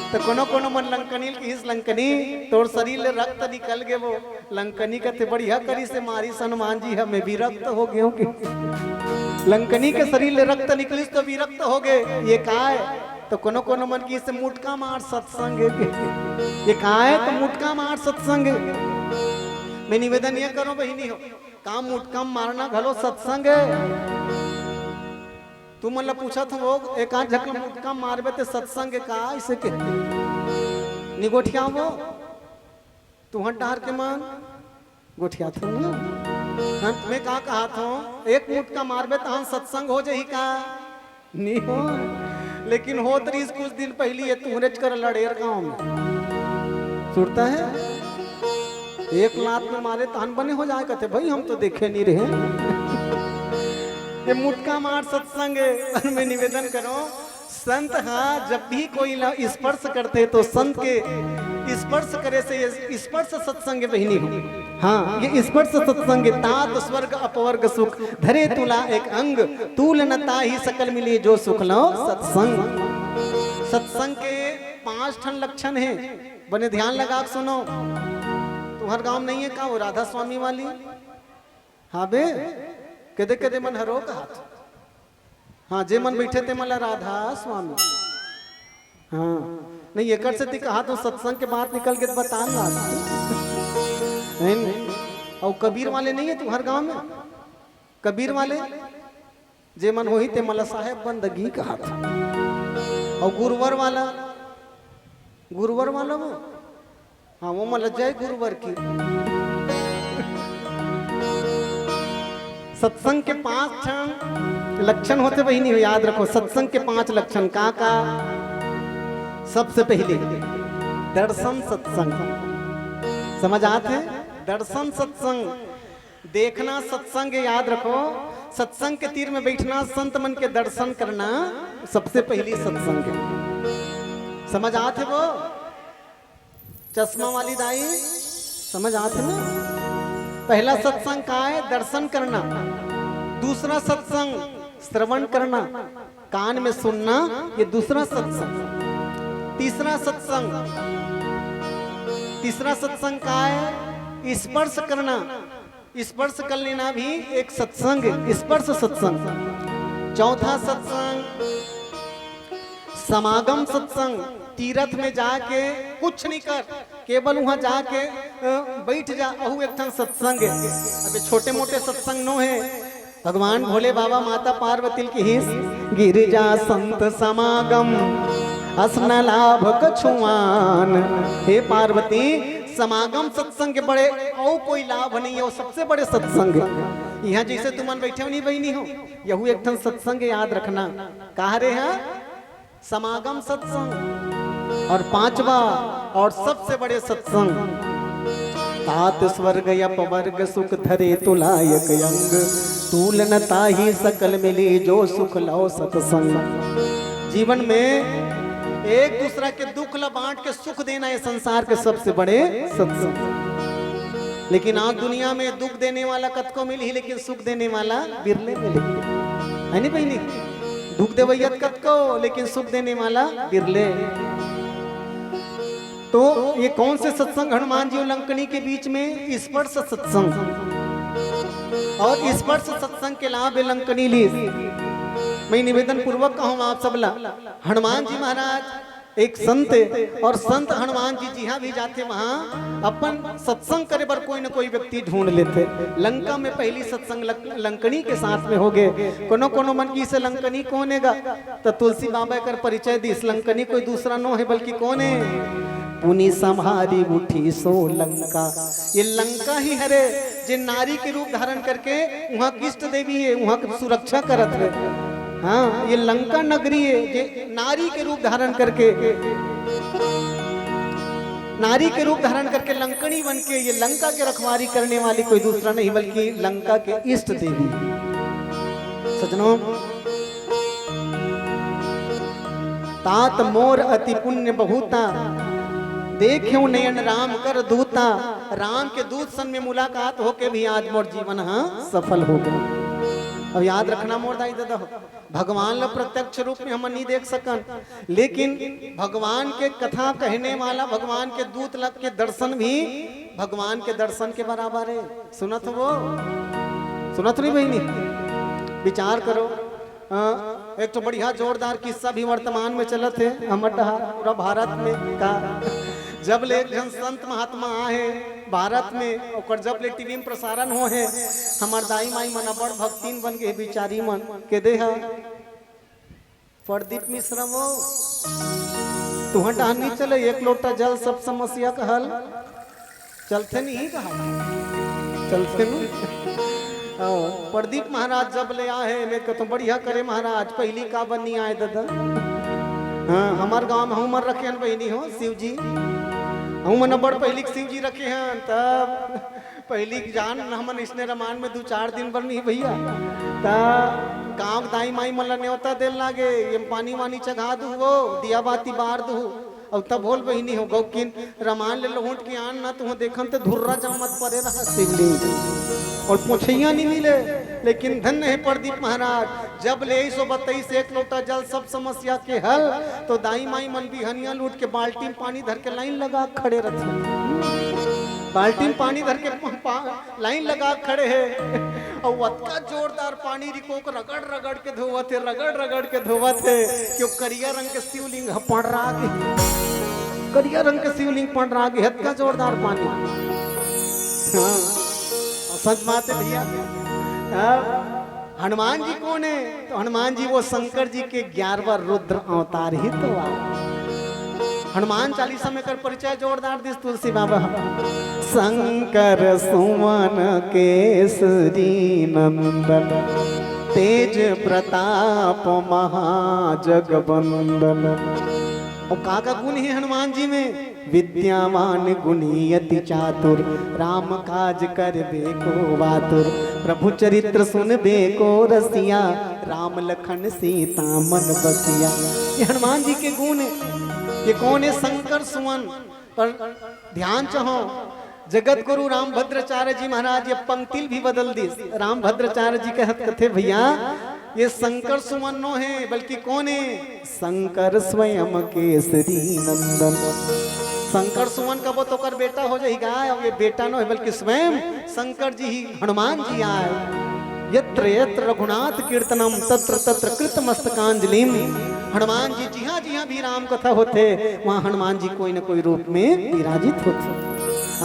त कोनो कोनो मन लंकनी ल किहिस, लंकनी, तोर शरीर ले रक्त निकल गे वो। लंकनी कथे, बढ़िया करिस हे मारिस हनुमान जी ह, मैं विरक्त हो गेंव कि। लंकनी के शरीर ले रक्त निकलिस तो विरक्त हो गे। ये काय? तो कोनो कोनो मन किहिस हे मुटका मार सत्संग हे। ये काय? तो मुटका मार सत्संग हे। मैं निवेदन ये करों बहिनी हो, का मुटका मारना घलो सत्संग हे? तुमन ला पूछत हंव, एक आध झक ला मुटका मारबे ते सत्संग हे का? अइसे के नि गोठियावव। तुंहर डहर के मन गोठियाथन ना। हाँ, मैं का कहत हंव, एक मुटका मारबे तहान सत्संग हो जाही का? नि हो। लेकिन होत रहिस कुछ दिन पहिली ये तुंहरेच कर लड़ेर गांव में। सुरता हे? एक लात में मारे तहान बने हो जाय कथे, भाई हम तो देखे नि रहे। ये मुटका मार सत्संग हे, पर मैं निवेदन करों, संत हा जब भी कोई ला स्पर्श करथे तो संत के स्पर्श करे से ये स्पर्श सत्संग बहिनी हो। हाँ, ये स्पर्श सत्संग तात स्वर्ग अपवर्ग सुख, धरे तुला एक अंग, तूल न ताहि सकल मिले जो सुख लो सत्संग। सत्संग के पांच ठन लक्षण हे, बने ध्यान लगा के सुनो। तुंहर गांव में नहीं हे का वो राधा स्वामी वाली? हाँ बे, कदे कदे मन हरो कहत। हाँ, जे मन बइठे ते मन ला राधा स्वामी। हाँ, नहीं, एकर सेती कहत हंव, सत्संग के बात निकल गे त बतान ला। नहीं, नहीं। अउ कबीर वाले नहीं हे तुंहर गांव में? कबीर वाले जे मन होही ते मन ला साहेब बंदगी कहत। अउ गुरुवर वाला, गुरुवर वाला वो हाँ, वो मन ल जय गुरुवर की। सत्संग के पांच ठन लक्षण होथे बहिनी हो, याद रखो, सत्संग के पांच लक्षण का का? सबसे पहिले दर्शन सत्संग, समझ आत हे? दर्शन सत्संग, देखना सत्संग, याद रखो, सत्संग के तीर में बइठना, संत मन के दर्शन करना, सबसे पहली सत्संग हे। समझ आत हे वो? चश्मा वाली दाई, समझ आत हे ना? पहला सत्संग का हे? दर्शन करना। दूसरा सत्संग श्रवण करना, कान में सुनना, ये दूसरा सत्संग। तीसरा सत्संग, तीसरा सत्संग का हे? स्पर्श करना। स्पर्श कर लेना भी एक सत्संग, स्पर्श सत्संग। चौथा सत्संग समागम सत्संग, तीरथ में जाके कुछ नहीं कर, केवल वहां जाके, अ, बैठ जा, अहू एक ठन सत्संग हे। अबे छोटे मोटे सत्संग नो हे। भगवान भोले बाबा माता पार्वती ल किहिस, "गिरिजा संत समागम, अस न लाभ कछु आन।" हे पार्वती, समागम सत्संग के बड़े अउ कोई लाभ नहीं हे, वो सबसे बड़े सत्संग हे। इहां जैसे तुमन बैठे हो नहीं बहिनी हो, यहू एक ठन सत्संग हे, याद रखना। कहा रे हा? समागम सत्संग। और पांचवा और सबसे बड़े सत्संग, तात स्वर्ग अपवर्ग सुख धरे तुलायक अंग, तूल न ताही सकल मिली जो सुख लव सत्संग। जीवन में एक दूसरा के दुख ला बांट के सुख देना, ये संसार के सबसे बड़े सत्संग। लेकिन आज दुनिया में दुख देने वाला कतको मिलही, लेकिन सुख देने वाला बिरले मिलही। हे नहीं बहिनी? दुख देवैया त कतको, लेकिन सुख देने वाला बिरले। तो ये कौन से सत्संग हनुमान जी और लंकनी के बीच में? स्पर्श सत्संग। और स्पर्श सत्संग के लाभ ये लंकनी लीस। मैं निवेदन पूर्वक कहूं आप सबला, हनुमान जी महाराज एक संत हे, और संत हनुमान जी जिहां भी जाथे, वहां अपन सत्संग करे बर कोई न कोई व्यक्ति ढूंढ लेथे। लंका में पहली सत्संग लक-, लंकनी के साथ में होगे। कोनो कोनो मन किहिस लंकनी कोन हे गा? त तुलसी बाबा एकर परिचय दिस, लंकनी कोई दूसरा नो हे, बल्कि कोन हे? पुनि सम्हारि उठि सो लंका। ये लंका ही हरे, जे नारी के रूप धारण करके उहां के इष्ट देवी हे, उहां के सुरक्षा करत हे। हां, ये लंका नगरी हे, जे नारी के रूप धारण करके, नारी के रूप धारण करके लंकनी बन के ये लंका के रखवारी करने वाली कोई दूसरा नहीं, बल्कि लंका के इष्ट देवी। सजनों, तात मोर अति पुण्य बहुता, देखेंव नयन राम कर दूता। राम के दूत सन में मुलाकात होके भी आज मोर जीवन ह सफल होगे। अब याद रखना मोर दाई ददा हो, भगवान ला प्रत्यक्ष रूप में हमन नहीं देख सकन, लेकिन भगवान के कथा कहने वाला, भगवान के दूत ला के दर्शन भी भगवान के दर्शन के बराबर हे। सुनत हो वो? सुनत नहीं बहिनी? विचार करो। अ, एक तो बढ़िया जोरदार किस्सा भी वर्तमान में चलत हे हमर डहार, पूरा भारत में का, जब ले एक झन संत महात्मा आए हे भारत में, ओकर जब ले टीवी में प्रसारण हो हे, हमर दाई माई मन अबड़ भक्तिन बन गे बिचारी मन। के दे हा प्रदीप मिश्रा वो, तुहर डहार नहीं चले, एक लोटा जल सब समस्या का हल। चलथे नहीं कहा, चलथे नहीं। आओ, प्रदीप महाराज जब ले आए हे, मैं कहता हूँ, "बढ़िया करे महाराज, पहली का बनी आए दादा?" हाँ, हमार गांव में हमर रखे हन बहिनी हो शिव जी, हमन बड़ पहली के शिव जी रखे हन। तब पहली के जान हमन इसने रमान में दू चार दिन बर नहीं भैया, त गांव के दाई माई मन ला नेवता देल लागे, ये पानी वानी चघा दू, वो दिया बाती बार दू। अउ तब बोल बहिनी हो गौकिन, रमान ले लोहट के आन ना, तुह देखन ते धुर्रा जामत परे रहा शिवलिंग, और पोछैया नहीं मिले। लेकिन धन्य हे प्रदीप महाराज, जब ले सो बतईस एक लोटा जल सब समस्या के हल, तो दाई माई मन बिहनिया लूट के बाल्टी में पानी धर के लाइन लगा के खड़े रहते, बाल्टी में पानी धर के पा-, लाइन लगा के खड़े हे। अउ अतका जोरदार पानी रिको के रगड़ रगड़ के धोवत हे, रगड़ रगड़ के धोवत हे कि वो करिया रंग के शिवलिंग ह पंडरा गे, करिया रंग के शिवलिंग पंडरा गे, अतका जोरदार पानी। हाँ, सच बात हे भैया। अब हनुमान जी कोन हे? तो हनुमान जी वो शंकर जी के ग्यारहवाँ रुद्र अवतार ही तो आ। हनुमान चालीसा में एकर परिचय जोरदार दिस तुलसी बाबा। शंकर सुवन केसरी नंदन, तेज प्रताप महाजगबंदन। अउ का का गुण हे हनुमान जी में? विद्यावान गुणी अति चातुर, राम काज करबे को आतुर, प्रभु चरित्र सुनबे को रसिया, राम लखन सीता मन बसिया। ये हनुमान जी के गुण हे। ये कोन हे? शंकर सुवन। पर ध्यान चाहो, जगत गुरु रामभद्राचार्य जी महाराज ये पंक्ति ल भी बदल दिस। रामभद्राचार्य जी कहत कथे, भैया, ये शंकर सुवन नो हे, बल्कि कोन हे? शंकर स्वयं केसरी नंदन। शंकर सुवन कबो तो ओकर बेटा हो जाही गा, अउ ये बेटा नो हे, बल्कि स्वयं शंकर जी ही, हनुमान जी आय। यत्र यत्र रघुनाथ कीर्तनम तत्र तत्र कृत मस्तकांजलिम। हनुमान जी जिहाँ जिहाँ भी राम कथा होथे, वहाँ हनुमान जी कोई न कोई रूप में विराजित होथे।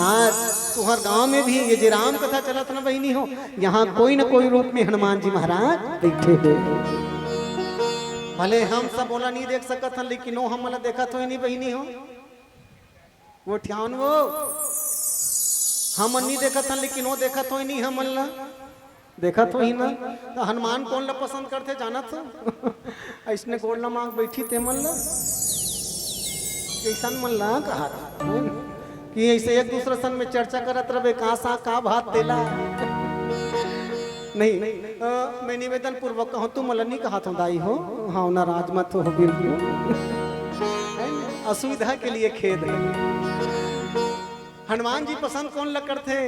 आज तुहर गांव में भी ये जे राम कथा चलत ना बहिनी हो, यहाँ कोई न कोई रूप में हनुमान जी महाराज बैठे हे। भले हम सब ओला नहीं देख सकत हन, लेकिन वो हमन ला देखत होही नहीं बहिनी हो। वो ठियान वो हमन नहीं देखत हन, लेकिन वो देखत होही नहीं हमन ला, देखत होही ना। तो हनुमान कोन ला पसंद करथे जानत हो? अइसने गोड़ ला मांग बैठी ते मन ला, अइसन मन ला कहा कि अइसे एक दूसरे सन में चर्चा करत रहे, का सा का भात तेला। नहीं, अ, मैं निवेदन पूर्वक कहूँ, तुम मन ला नहीं कहा था दाई हो, हाँ ना, राजमत हो बिल्कुल। असुविधा के लिए खेद है। हनुमान जी पसंद कोन ला करथे?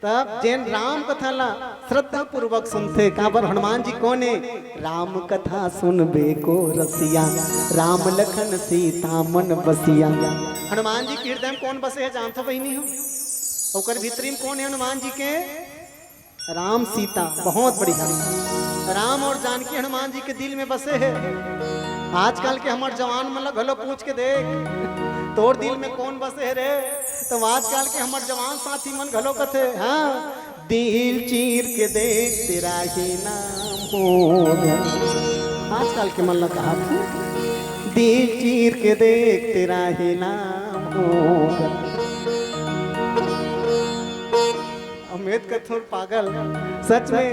तब जेन राम कथा ला श्रद्धा पूर्वक सुनथे, काबर हनुमान जी कोन हे? राम कथा सुनबे को रसिया, राम लखन सीता मन बसिया। हनुमान जी के हृदय में कोन बसे हे जानथो बहिनी हो? ओकर भीतरी में कोन हे हनुमान जी के? राम सीता। बहुत बढ़िया। राम और जानकी हनुमान जी के दिल में बसे हे। आजकल के हमर जवान मन ला घलो पूछ के देख, तोर दिल में कोन बसे हे रे? तो आजकल के हमर जवान साथी मन घलो कथे, हाँ, दिल चीर के देख तेरा ही नाम होगा। आजकल के मन ला कहा, दिल चीर के देख तेरा ही नाम होगा। अमित कथुर पागल, सच में।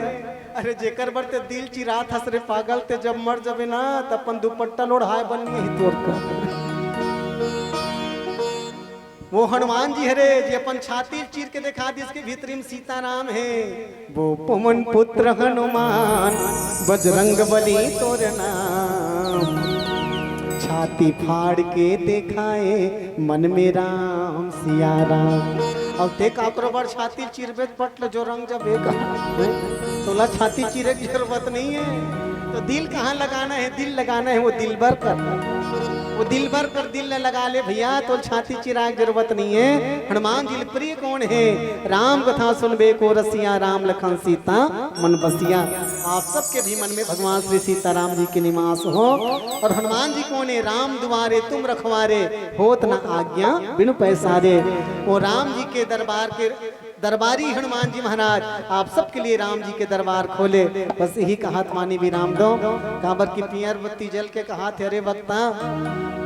अरे जेकर बर ते दिल चिरात हस रे पागल, ते जब मर जबे ना, त अपन दुपट्टा लोढ़ाए बननी ही तोर का। वो हनुमान जी हरे जे अपन छाती चीर के देखा दिस के भीतरी में सीताराम हे। वो पवन पुत्र हनुमान, बजरंग बली तोर नाम। छाती फाड़ के देखाए मन में राम सिया राम। अब ते काकरो बर छाती चिरबे त पट ल जो रंग जबे का। तोला छाती चिरे के जरूरत नहीं है। तो दिल कहाँ लगाना है? दिल लगाना है वो दिलबर कर। वो दिलबर कर दिल ल लगा ले भैया, तो छाती चिराए के जरूरत नहीं है। हनुमान जी ल प्रिय कौन है? राम कथा सुनबे को रसिया, राम लखन सीता मन बसिया। आप सबके भी मन में भगवान श्री सीताराम जी के निवास हो। और हनुमान जी कौन है? राम दुआरे तुम रखवारे, होत न आज्ञा बिनु पैसारे। वो राम जी के दरबार के दरबारी हनुमान जी महाराज आप सबके लिए राम जी के दरबार खोले। बस यही कहत मानी विराम दो, काबर की पियर बत्ती जल के कहत हे, अरे वक्ता,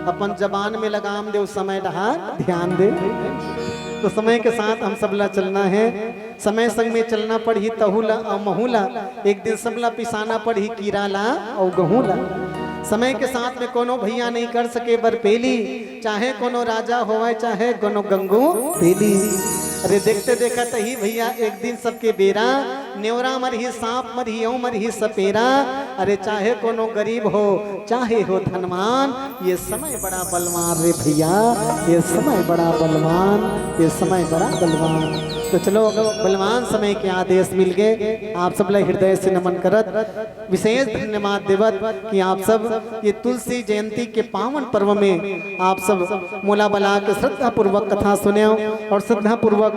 अपन जबान में लगाम दे, उस समय डहार ध्यान दे। तो समय के साथ हम सबला चलना है, समय संग में चलना पड़ही, तहू ला अउ महू ला। एक दिन सबला पिसाना पड़ही, कीरा ला अउ गहूं ला। समय के साथ में कोनो भैया नहीं कर सके बरपेली, चाहे कोनो राजा होवय, चाहे कोनो गंगू तेली। अरे देखते देखत ही भैया, एक दिन सबके बेरा, नेवरा मरही, सांप मरही, अउ मरही सपेरा। अरे चाहे कोनो गरीब हो, चाहे हो धनवान, ये समय बड़ा बलवान रे भैया, ये समय बड़ा बलवान, ये समय बड़ा बलवान। तो चलो, बलवान समय के आदेश मिल गए। आप सब ला हृदय से नमन करत, विशेष धन्यवाद देवत कि आप सब ये तुलसी जयंती के पावन पर्व में आप सब मोला बला के श्रद्धा पूर्वक कथा सुने और श्रद्धा पूर्वक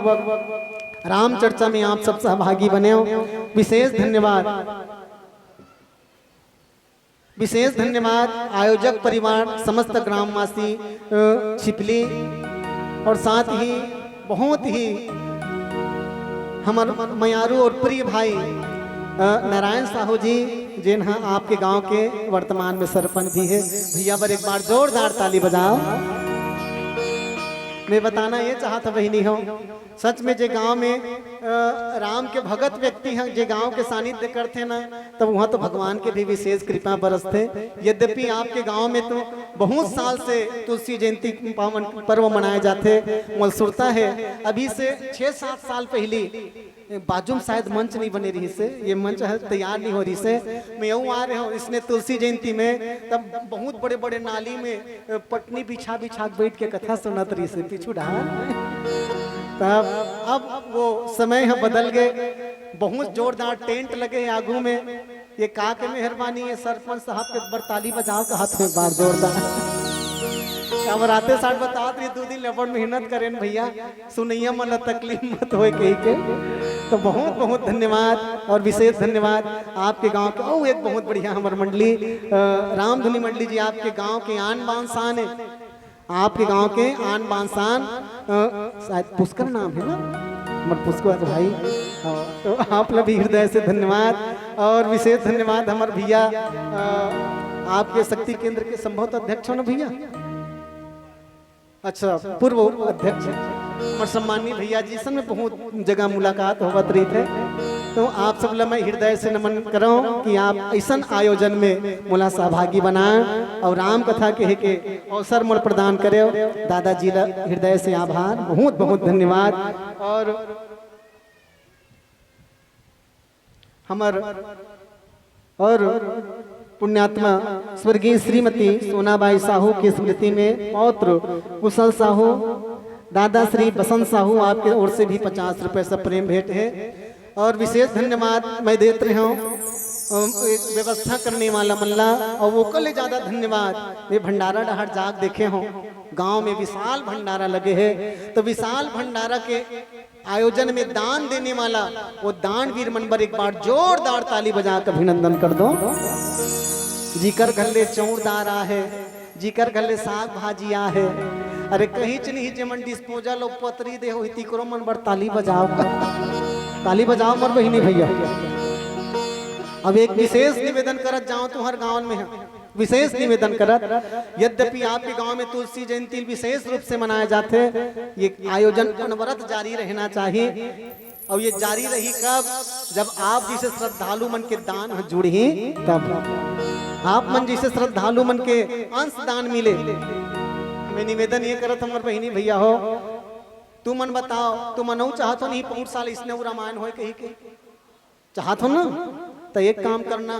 राम चर्चा में आप सब सहभागी बने हो। विशेष धन्यवाद, विशेष धन्यवाद आयोजक परिवार, समस्त ग्रामवासी, अ, छिपली और साथ ही बहुत ही हमर मयारू और प्रिय भाई, अ, नारायण साहू जी, जेन ह आपके गांव के वर्तमान में सरपंच भी है। भैया बर एक बार जोरदार ताली बजाओ। मैं बताना ये चाहत हँव बहिनी हो, सच में जे गांव में अ, राम के भगत व्यक्ति ह, जे गांव के सानिध्य करथे ना, तब वहाँ तो भगवान के भी विशेष कृपा बरसथे। यद्यपि आपके गांव में तो बहुत साल से तुलसी जयंती पावन पर्व मनाए जाथे, मोला सुरता हे अभी से छह सात साल पहिली बाजू में शायद मंच नहीं बने रहिस हे, ये मंच ह तैयार नहीं हो रहिस हे। मैं यूँ आ रहे हँव इसने तुलसी जयंती में, तब बहुत बड़े-बड़े नाली में अ, पटनी बिछा-बिछा के बइठ के कथा सुनत रहिस हे पीछू डहार। तब अब वो समय ह बदल गे, बहुत जोरदार टेंट लगे हे आगू में। ये का के मेहरबानी हे, सरपंच साहब के एक बार ताली बजाव कहत हँव एक बार जोरदार। अब राते साठ बतात रहिस, दू दिन ले बड़ मेहनत करेन भैया, सुनइया मन ला तकलीफ मत होय कहिके। तो बहुत बहुत धन्यवाद और विशेष धन्यवाद आपके गांव के। अउ एक बहुत बढ़िया हमर मंडली अ, रामधुनी मंडली जी, आपके गांव के आन बान शान हे, आपके गांव के आन बान शान। अ, शायद पुष्कर नाम हे ना, हमर पुष्कर भाई। हाँ, तो आप ला भी हृदय से धन्यवाद और विशेष धन्यवाद हमर भैया, अ, आपके शक्ति केंद्र के संभवतः अध्यक्ष हो ना भैया? अच्छा, पूर्व अध्यक्ष, हमर सम्माननीय भैया जी सन में बहुत जगह मुलाकात होवत रहिथे, तो आप सब ला मैं हृदय से नमन करँव कि आप अइसन आयोजन में मोला सहभागी बनाए और राम कथा कहे के अवसर मोला प्रदान करे। दादाजी ला हृदय से आभार, बहुत बहुत धन्यवाद। और हमर और पुण्यात्मा स्वर्गीय श्रीमती सोनाबाई साहू की स्मृति में पौत्र कुशल साहू, दादा श्री बसंत साहू, आपके ओर से भी पचास रुपए से प्रेम भेंट हे। और विशेष धन्यवाद मैं देत रहे हँव, अम, एक व्यवस्था करने वाला मन ला, और ओकर ले ज्यादा धन्यवाद मैं भंडारा डहार जाके देखे हँव, गांव में विशाल भंडारा लगे हे, तो विशाल भंडारा के आयोजन में दान देने वाला वो दानवीर मन बर एक बार जोरदार ताली बजा के अभिनंदन कर दो। जिकर घर ले चौर दार आहे, जिकर घर ले साग भाजी आहे, अरे कहींच नहीं, जेमन डिस्पोजल अउ पतरी दे होही, तिकरो मन बर ताली बजाव। ताली बजाव मोर बहिनी भैया। अब एक विशेष निवेदन करत जावँव तुँहर गाँव में ह, विशेष निवेदन करत, यद्यपि आपके गांव में तुलसी जयंती विशेष रूप से मनाए जाथे, ये आयोजन अनवरत जारी रहना चाहिए। और ये जारी रही कब? जब आप जइसे श्रद्धालु मन के दान ह जुड़ही तब। आप मन जइसे श्रद्धालु मन के अंश दान मिले। मैं निवेदन ये करत हँव हमर बहिनी भैया हो, तुमन बताव, तुमन अउ चाहत हो नहीं पौर साल अइसने अउ रामायण होय कहिके? चाहत हो ना? त एक काम करना,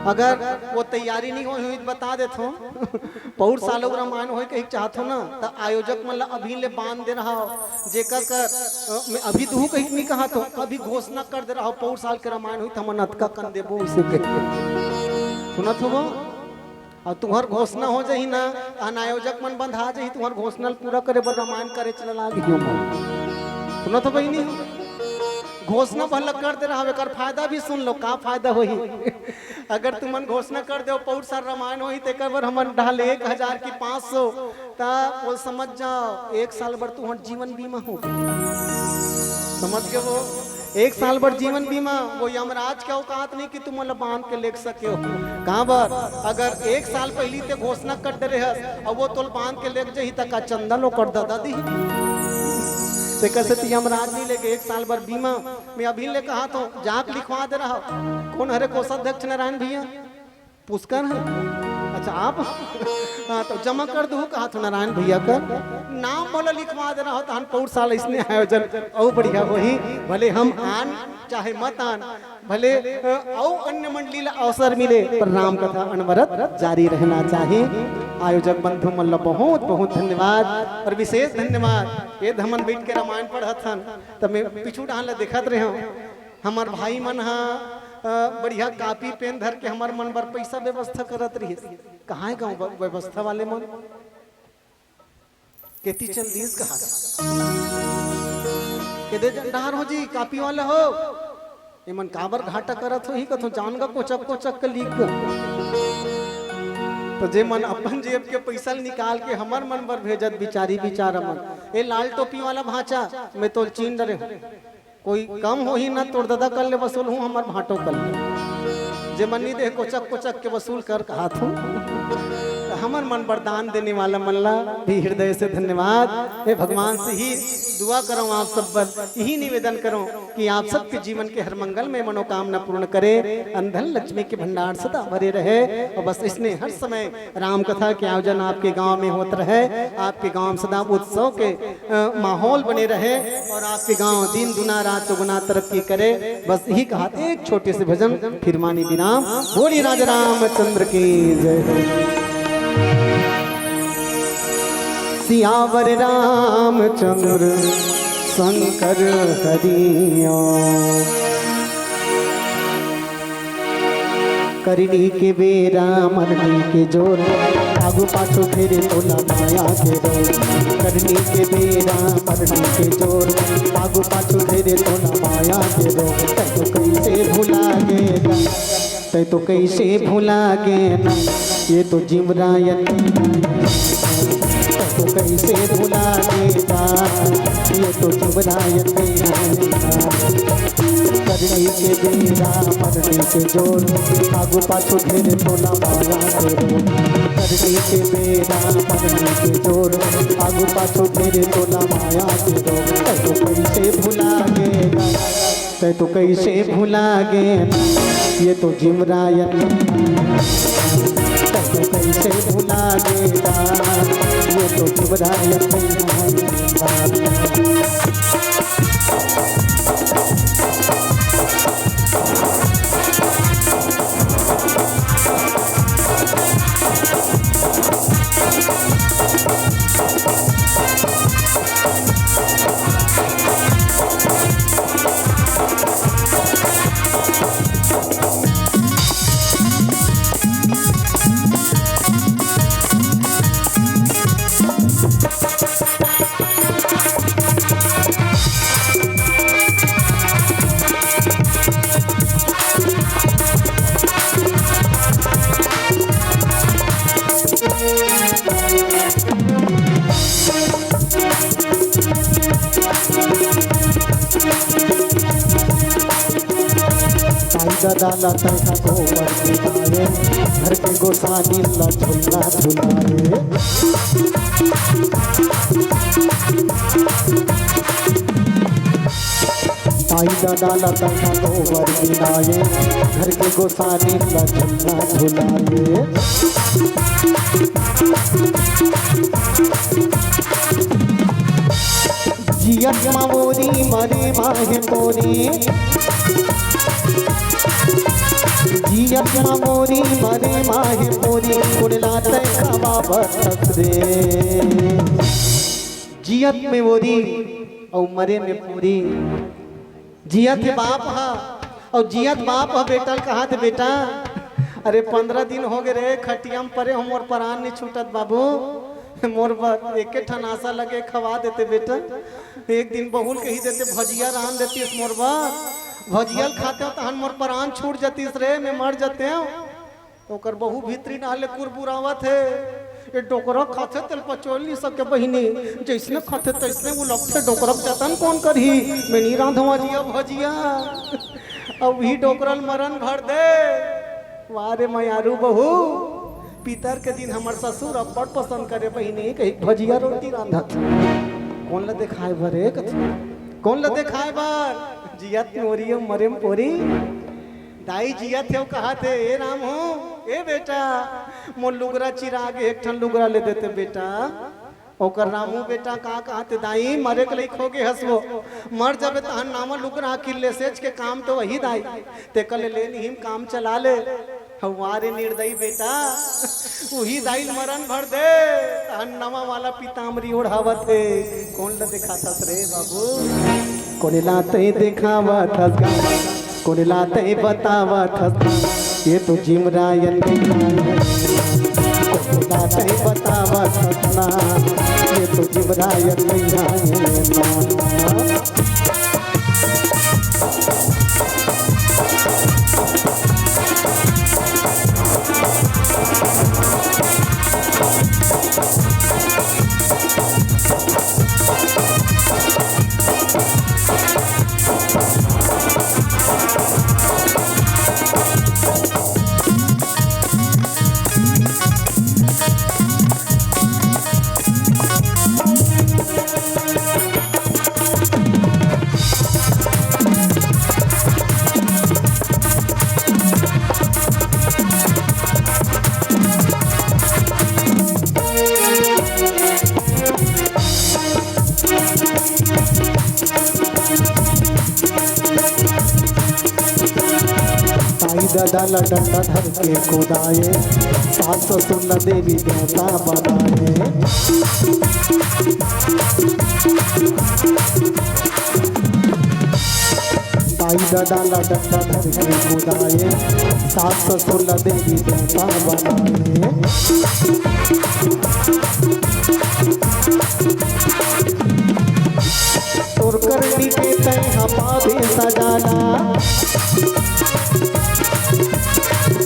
अगर वो तैयारी नहीं होय होही त बता देत हँव, पौर साल अउ रामायण होय कहिके चाहत हो ना, त आयोजक मन ला अभी ले बांध दे रहव, जेकर कर, अ, मैं अभी दुहूँ कहिके नहीं कहत हँव, अभी घोषणा कर दे रहव, पौर साल के रामायण होही त हमन अतका कन देबो, अइसे कहिके। सुनत हो वो? अउ तुँहर घोषणा हो जाही ना, तहन आयोजक मन बंधा जाही, तुँहर घोषणा ल पूरा करे बर रामायण करे चला लागिही ओमन। सुनत हो बहिनी? घोषणा भर ल कर दे रहव, एकर फायदा भी सुन लो, का फायदा होही। अगर तुमन घोषणा कर देव पौर साल रामायण होही, तेकर बर हमन डहार ले एक हजार की पाँच सौ, त वो समझ जाव, एक साल बर तुँहर जीवन बीमा हो गे। समझ गे वो? एक साल बर जीवन बीमा, वो यमराज के औकात नहीं कि तुमन ला बांध के लेग सकेव। काबर? अगर एक साल पहिली ते घोषणा कर दे रहस, अउ वो तोल बांध के लेग जाही, त का चंदा ल ओकर ददा दिही? तेकर सेती यमराज नहीं लेगे, एक साल बर बीमा। मैं अभी ले कहत हँव, जाके लिखवा दे रहव। कोन हरे कोषाध्यक्ष? नारायण भैया। पुष्कर ह? अच्छा, आप? हाँ, त जमा कर दुहूँ कहत हँव नारायण भैया कर। नाम मोला लिखवा दे रहव, तहन पौर साल अइसने आयोजन अउ बढ़िया होही। भले हम आन, चाहे मत आन, भले, अ, अउ अन्य मंडली ला अवसर मिले, पर राम कथा अनवरत जारी रहना चाहिए। आयोजक बंधु मन ला बहुत, बहुत धन्यवाद और विशेष धन्यवाद। ये हमन बइठ के रामायण पढ़त हन, त मैं पीछू डहार ला देखत रहे हँव। हमर भाई मन ह, अ, बढ़िया कापी पेन धर के हमर मन बर पइसा व्यवस्था करत रहिस। कहाँ हे गाँव ब-, व्यवस्था वाले मन? केती चल दिस कहा। के दे डहार हो जी, कापी वाला हो। एमन काबर घाटा करत होही, कथों जान गा कोचक कोचक के लिख गा। त जेमन अपन जेब के पइसा ल निकाल के हमर मन बर भेजत बिचारी बिचारा मन। ए लाल टोपी वाला भाँचा, मैं तोल चीन डरे हँव। कोई कम होही ना, तोर ददा कर ले वसूल हूँ, हमर भाँटो कर ले। जेमन नी दे कोचक कोचक के वसूल कर कहत हूँ। हमर मन वरदान देने वाला मन ला भी हृदय से धन्यवाद। मैं भगवान से ही दुआ करौं, आप सब बर यही निवेदन करौं कि आप सबके जीवन के हर मंगलमय मनोकामना पूर्ण करे, अन धन लक्ष्मी के भंडार सदा भरे रहे। और बस इसने हर समय राम कथा के आयोजन आपके गांव में होत रहे, आपके गांव में सदा उत्सव के, अ, माहौल बने रहे और आपके गांव दिन दुना रात चौगुना तरक्की करे। बस यही कहा, एक छोटे से भजन, फिर मानी विराम। बोली राजा रामचंद्र की जय। सियावर रामचंद्र शंकर हरिया। करनी के बेरा मरनी के जोर, आगू पाछू फेरे तोला माया के डोर। करनी के बेरा मरनी के जोर, आगू पाछू फेरे तोला माया के डोर। तै तो कैसे भुला गे ना, तै तो कैसे भुला गे ना, ये तो जिमरायन। तै तो कैसे भुला गे ना, ये तो जिमरायन। करनी के बेरा मरनी के जोर, आगू पाछू फेरे तोला माया के डोर। करनी के बेरा मरनी के जोर, आगू पाछू फेरे तोला माया के डोर। तै तो कैसे भुला गे ना, तै तो कैसे भुला गे ना, ये तो जिमरायन। तै तो कैसे भुला गे ना, ये तो जिमरायन। ताई दादा ला तैहा गोबर गिराए, घर के गोसानी ला झुल्ला झुलाए। ताई दादा ला तैहा गोबर गिराए, घर के गोसानी ला झुल्ला झुलाए। जियत मा मोरी मरे माहे मोरी, जियत मा मोरी मरे माहे मोरी, कोन ला तै खवावत हस रे। जियत में मोरी अउ मरे में पूरी। जियत हे बाप ह, अउ जियत बाप ह बेटा ल कहाथे, "बेटा, अरे पंद्रह दिन हो गे रे, खटिया म परे हों, मोर परान नइ छूटत बाबू, मोर बर एके ठन आसा लगे, खवा देते बेटा।" एक दिन बहू ल कहि देते, "भजिया रांध देतिस मोर बर, भजिया ल खातेंव तहन मोर परान छूट जतिस रे, मैं मर जतेंव।" त ओकर बहू भीतरी डहर ले कुरबुरावत हे, "ए डोकरा खाथे तेला पचोल नइ सके बहिनी, जइसने खाथे तइसने उलटथे, डोकरा के जतन कोन करही, मैं नइ रांधंव जिया भजिया।" अउ उही डोकरा ल मरन भर दे। वाह रे मयारू बहू, पितर के दिन हमर ससुर अब्बड़ पसंद करे बहिनी, कहि भजिया रोटी रांधत। कोन ल देखाय बर रे कथे? कोन ल देखाय बर? जियत मोरी अउ मरे म पोरी। दाई जियत हे, ओ कहाथे, "ए राम हो, ए बेटा, मोर लुगरा चिरा गे, एक ठन लुगरा ले देते बेटा।" ओकर रामू बेटा का कहाथे, "दाई, मरे के लइक हो गे हस वो, मर जाबे तहन नावा लुगरा किल्ले सेज के काम तो वही दाई, तेकर ले लेन हिम काम चला ले।" हवा रे निर्दयी बेटा, उही दाई ल मरन भर दे, तहन नवा वाला पीतामरी ओढ़ावत हे। कोन ल देखाथस रे बाबू? कोन ला तै देखावत हस गा? कोन ला तै बतावत हस? ये तो जिमरायन नहीं है। कोन ला तै बतावत हस ना? ये तो जिमरायन नहीं है ना। ददा ला डंडा धर के कुदाए, सास ससुर ला देवी देवता बनाए। दाई ददा ला डंडा धर के कुदाए, सास ससुर ला देवी देवता बनाए। तोर करनी के तैं ह पाबे सजाना,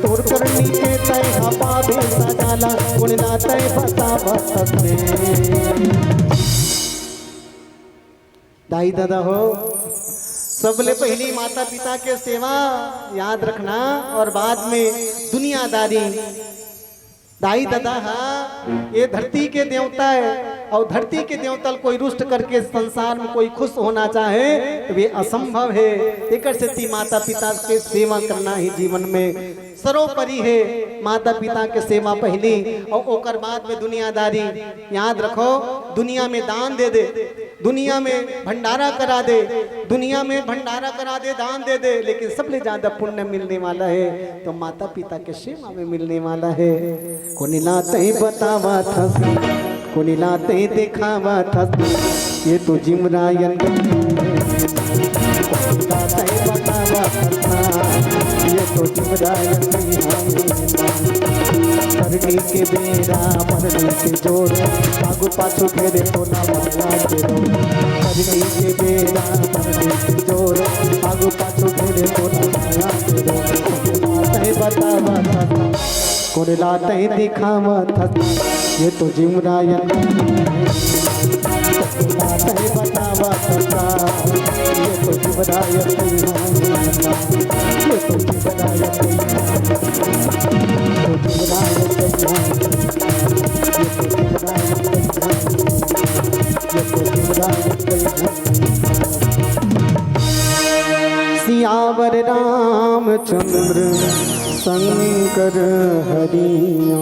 तोर करनी के तैं ह पाबे सजाना, कोन ला तैं बतावत हस रे। दाई ददा हो, सबले पहिली माता पिता के सेवा याद रखना और बाद में दुनियादारी। दाई ददा हा ये धरती के देवता हे, अउ धरती के देवता ल कोई रुष्ट करके संसार में कोई खुश होना चाहे तो ये असंभव हे। एकर सेती माता पिता के सेवा करना ही जीवन में सर्वोपरि हे। माता पिता के सेवा पहिली अउ ओकर बाद में दुनियादारी। याद रखो, दुनिया में दान दे दे, दुनिया में भंडारा करा दे, दुनिया में भंडारा करा दे, दान दे दे, लेकिन सबले ज्यादा पुण्य मिलने वाला हे तो माता पिता के सेवा में मिलने वाला हे। कोन ला तैं बतावत हस, कोन ला तैं देखावत हस, ये तो जिमरायन। कोन ला तैं बतावत हस, ये तो जिमरायन। करनी के बेरा मरनी के जोर, आगू पाछू फेरे तोला माया के डोर। करनी के बेरा मरनी के जोर, आगू पाछू फेरे तोला माया के डोर। कोन ला तैं बतावत हस, कोन ला तैं देखावत हस, ये तो जिमरायन। कोन ला तैं बतावत हस, ये तो जिमरायन। ये तो जिमरायन। सियावर रामचंद्र शंकर हरिया।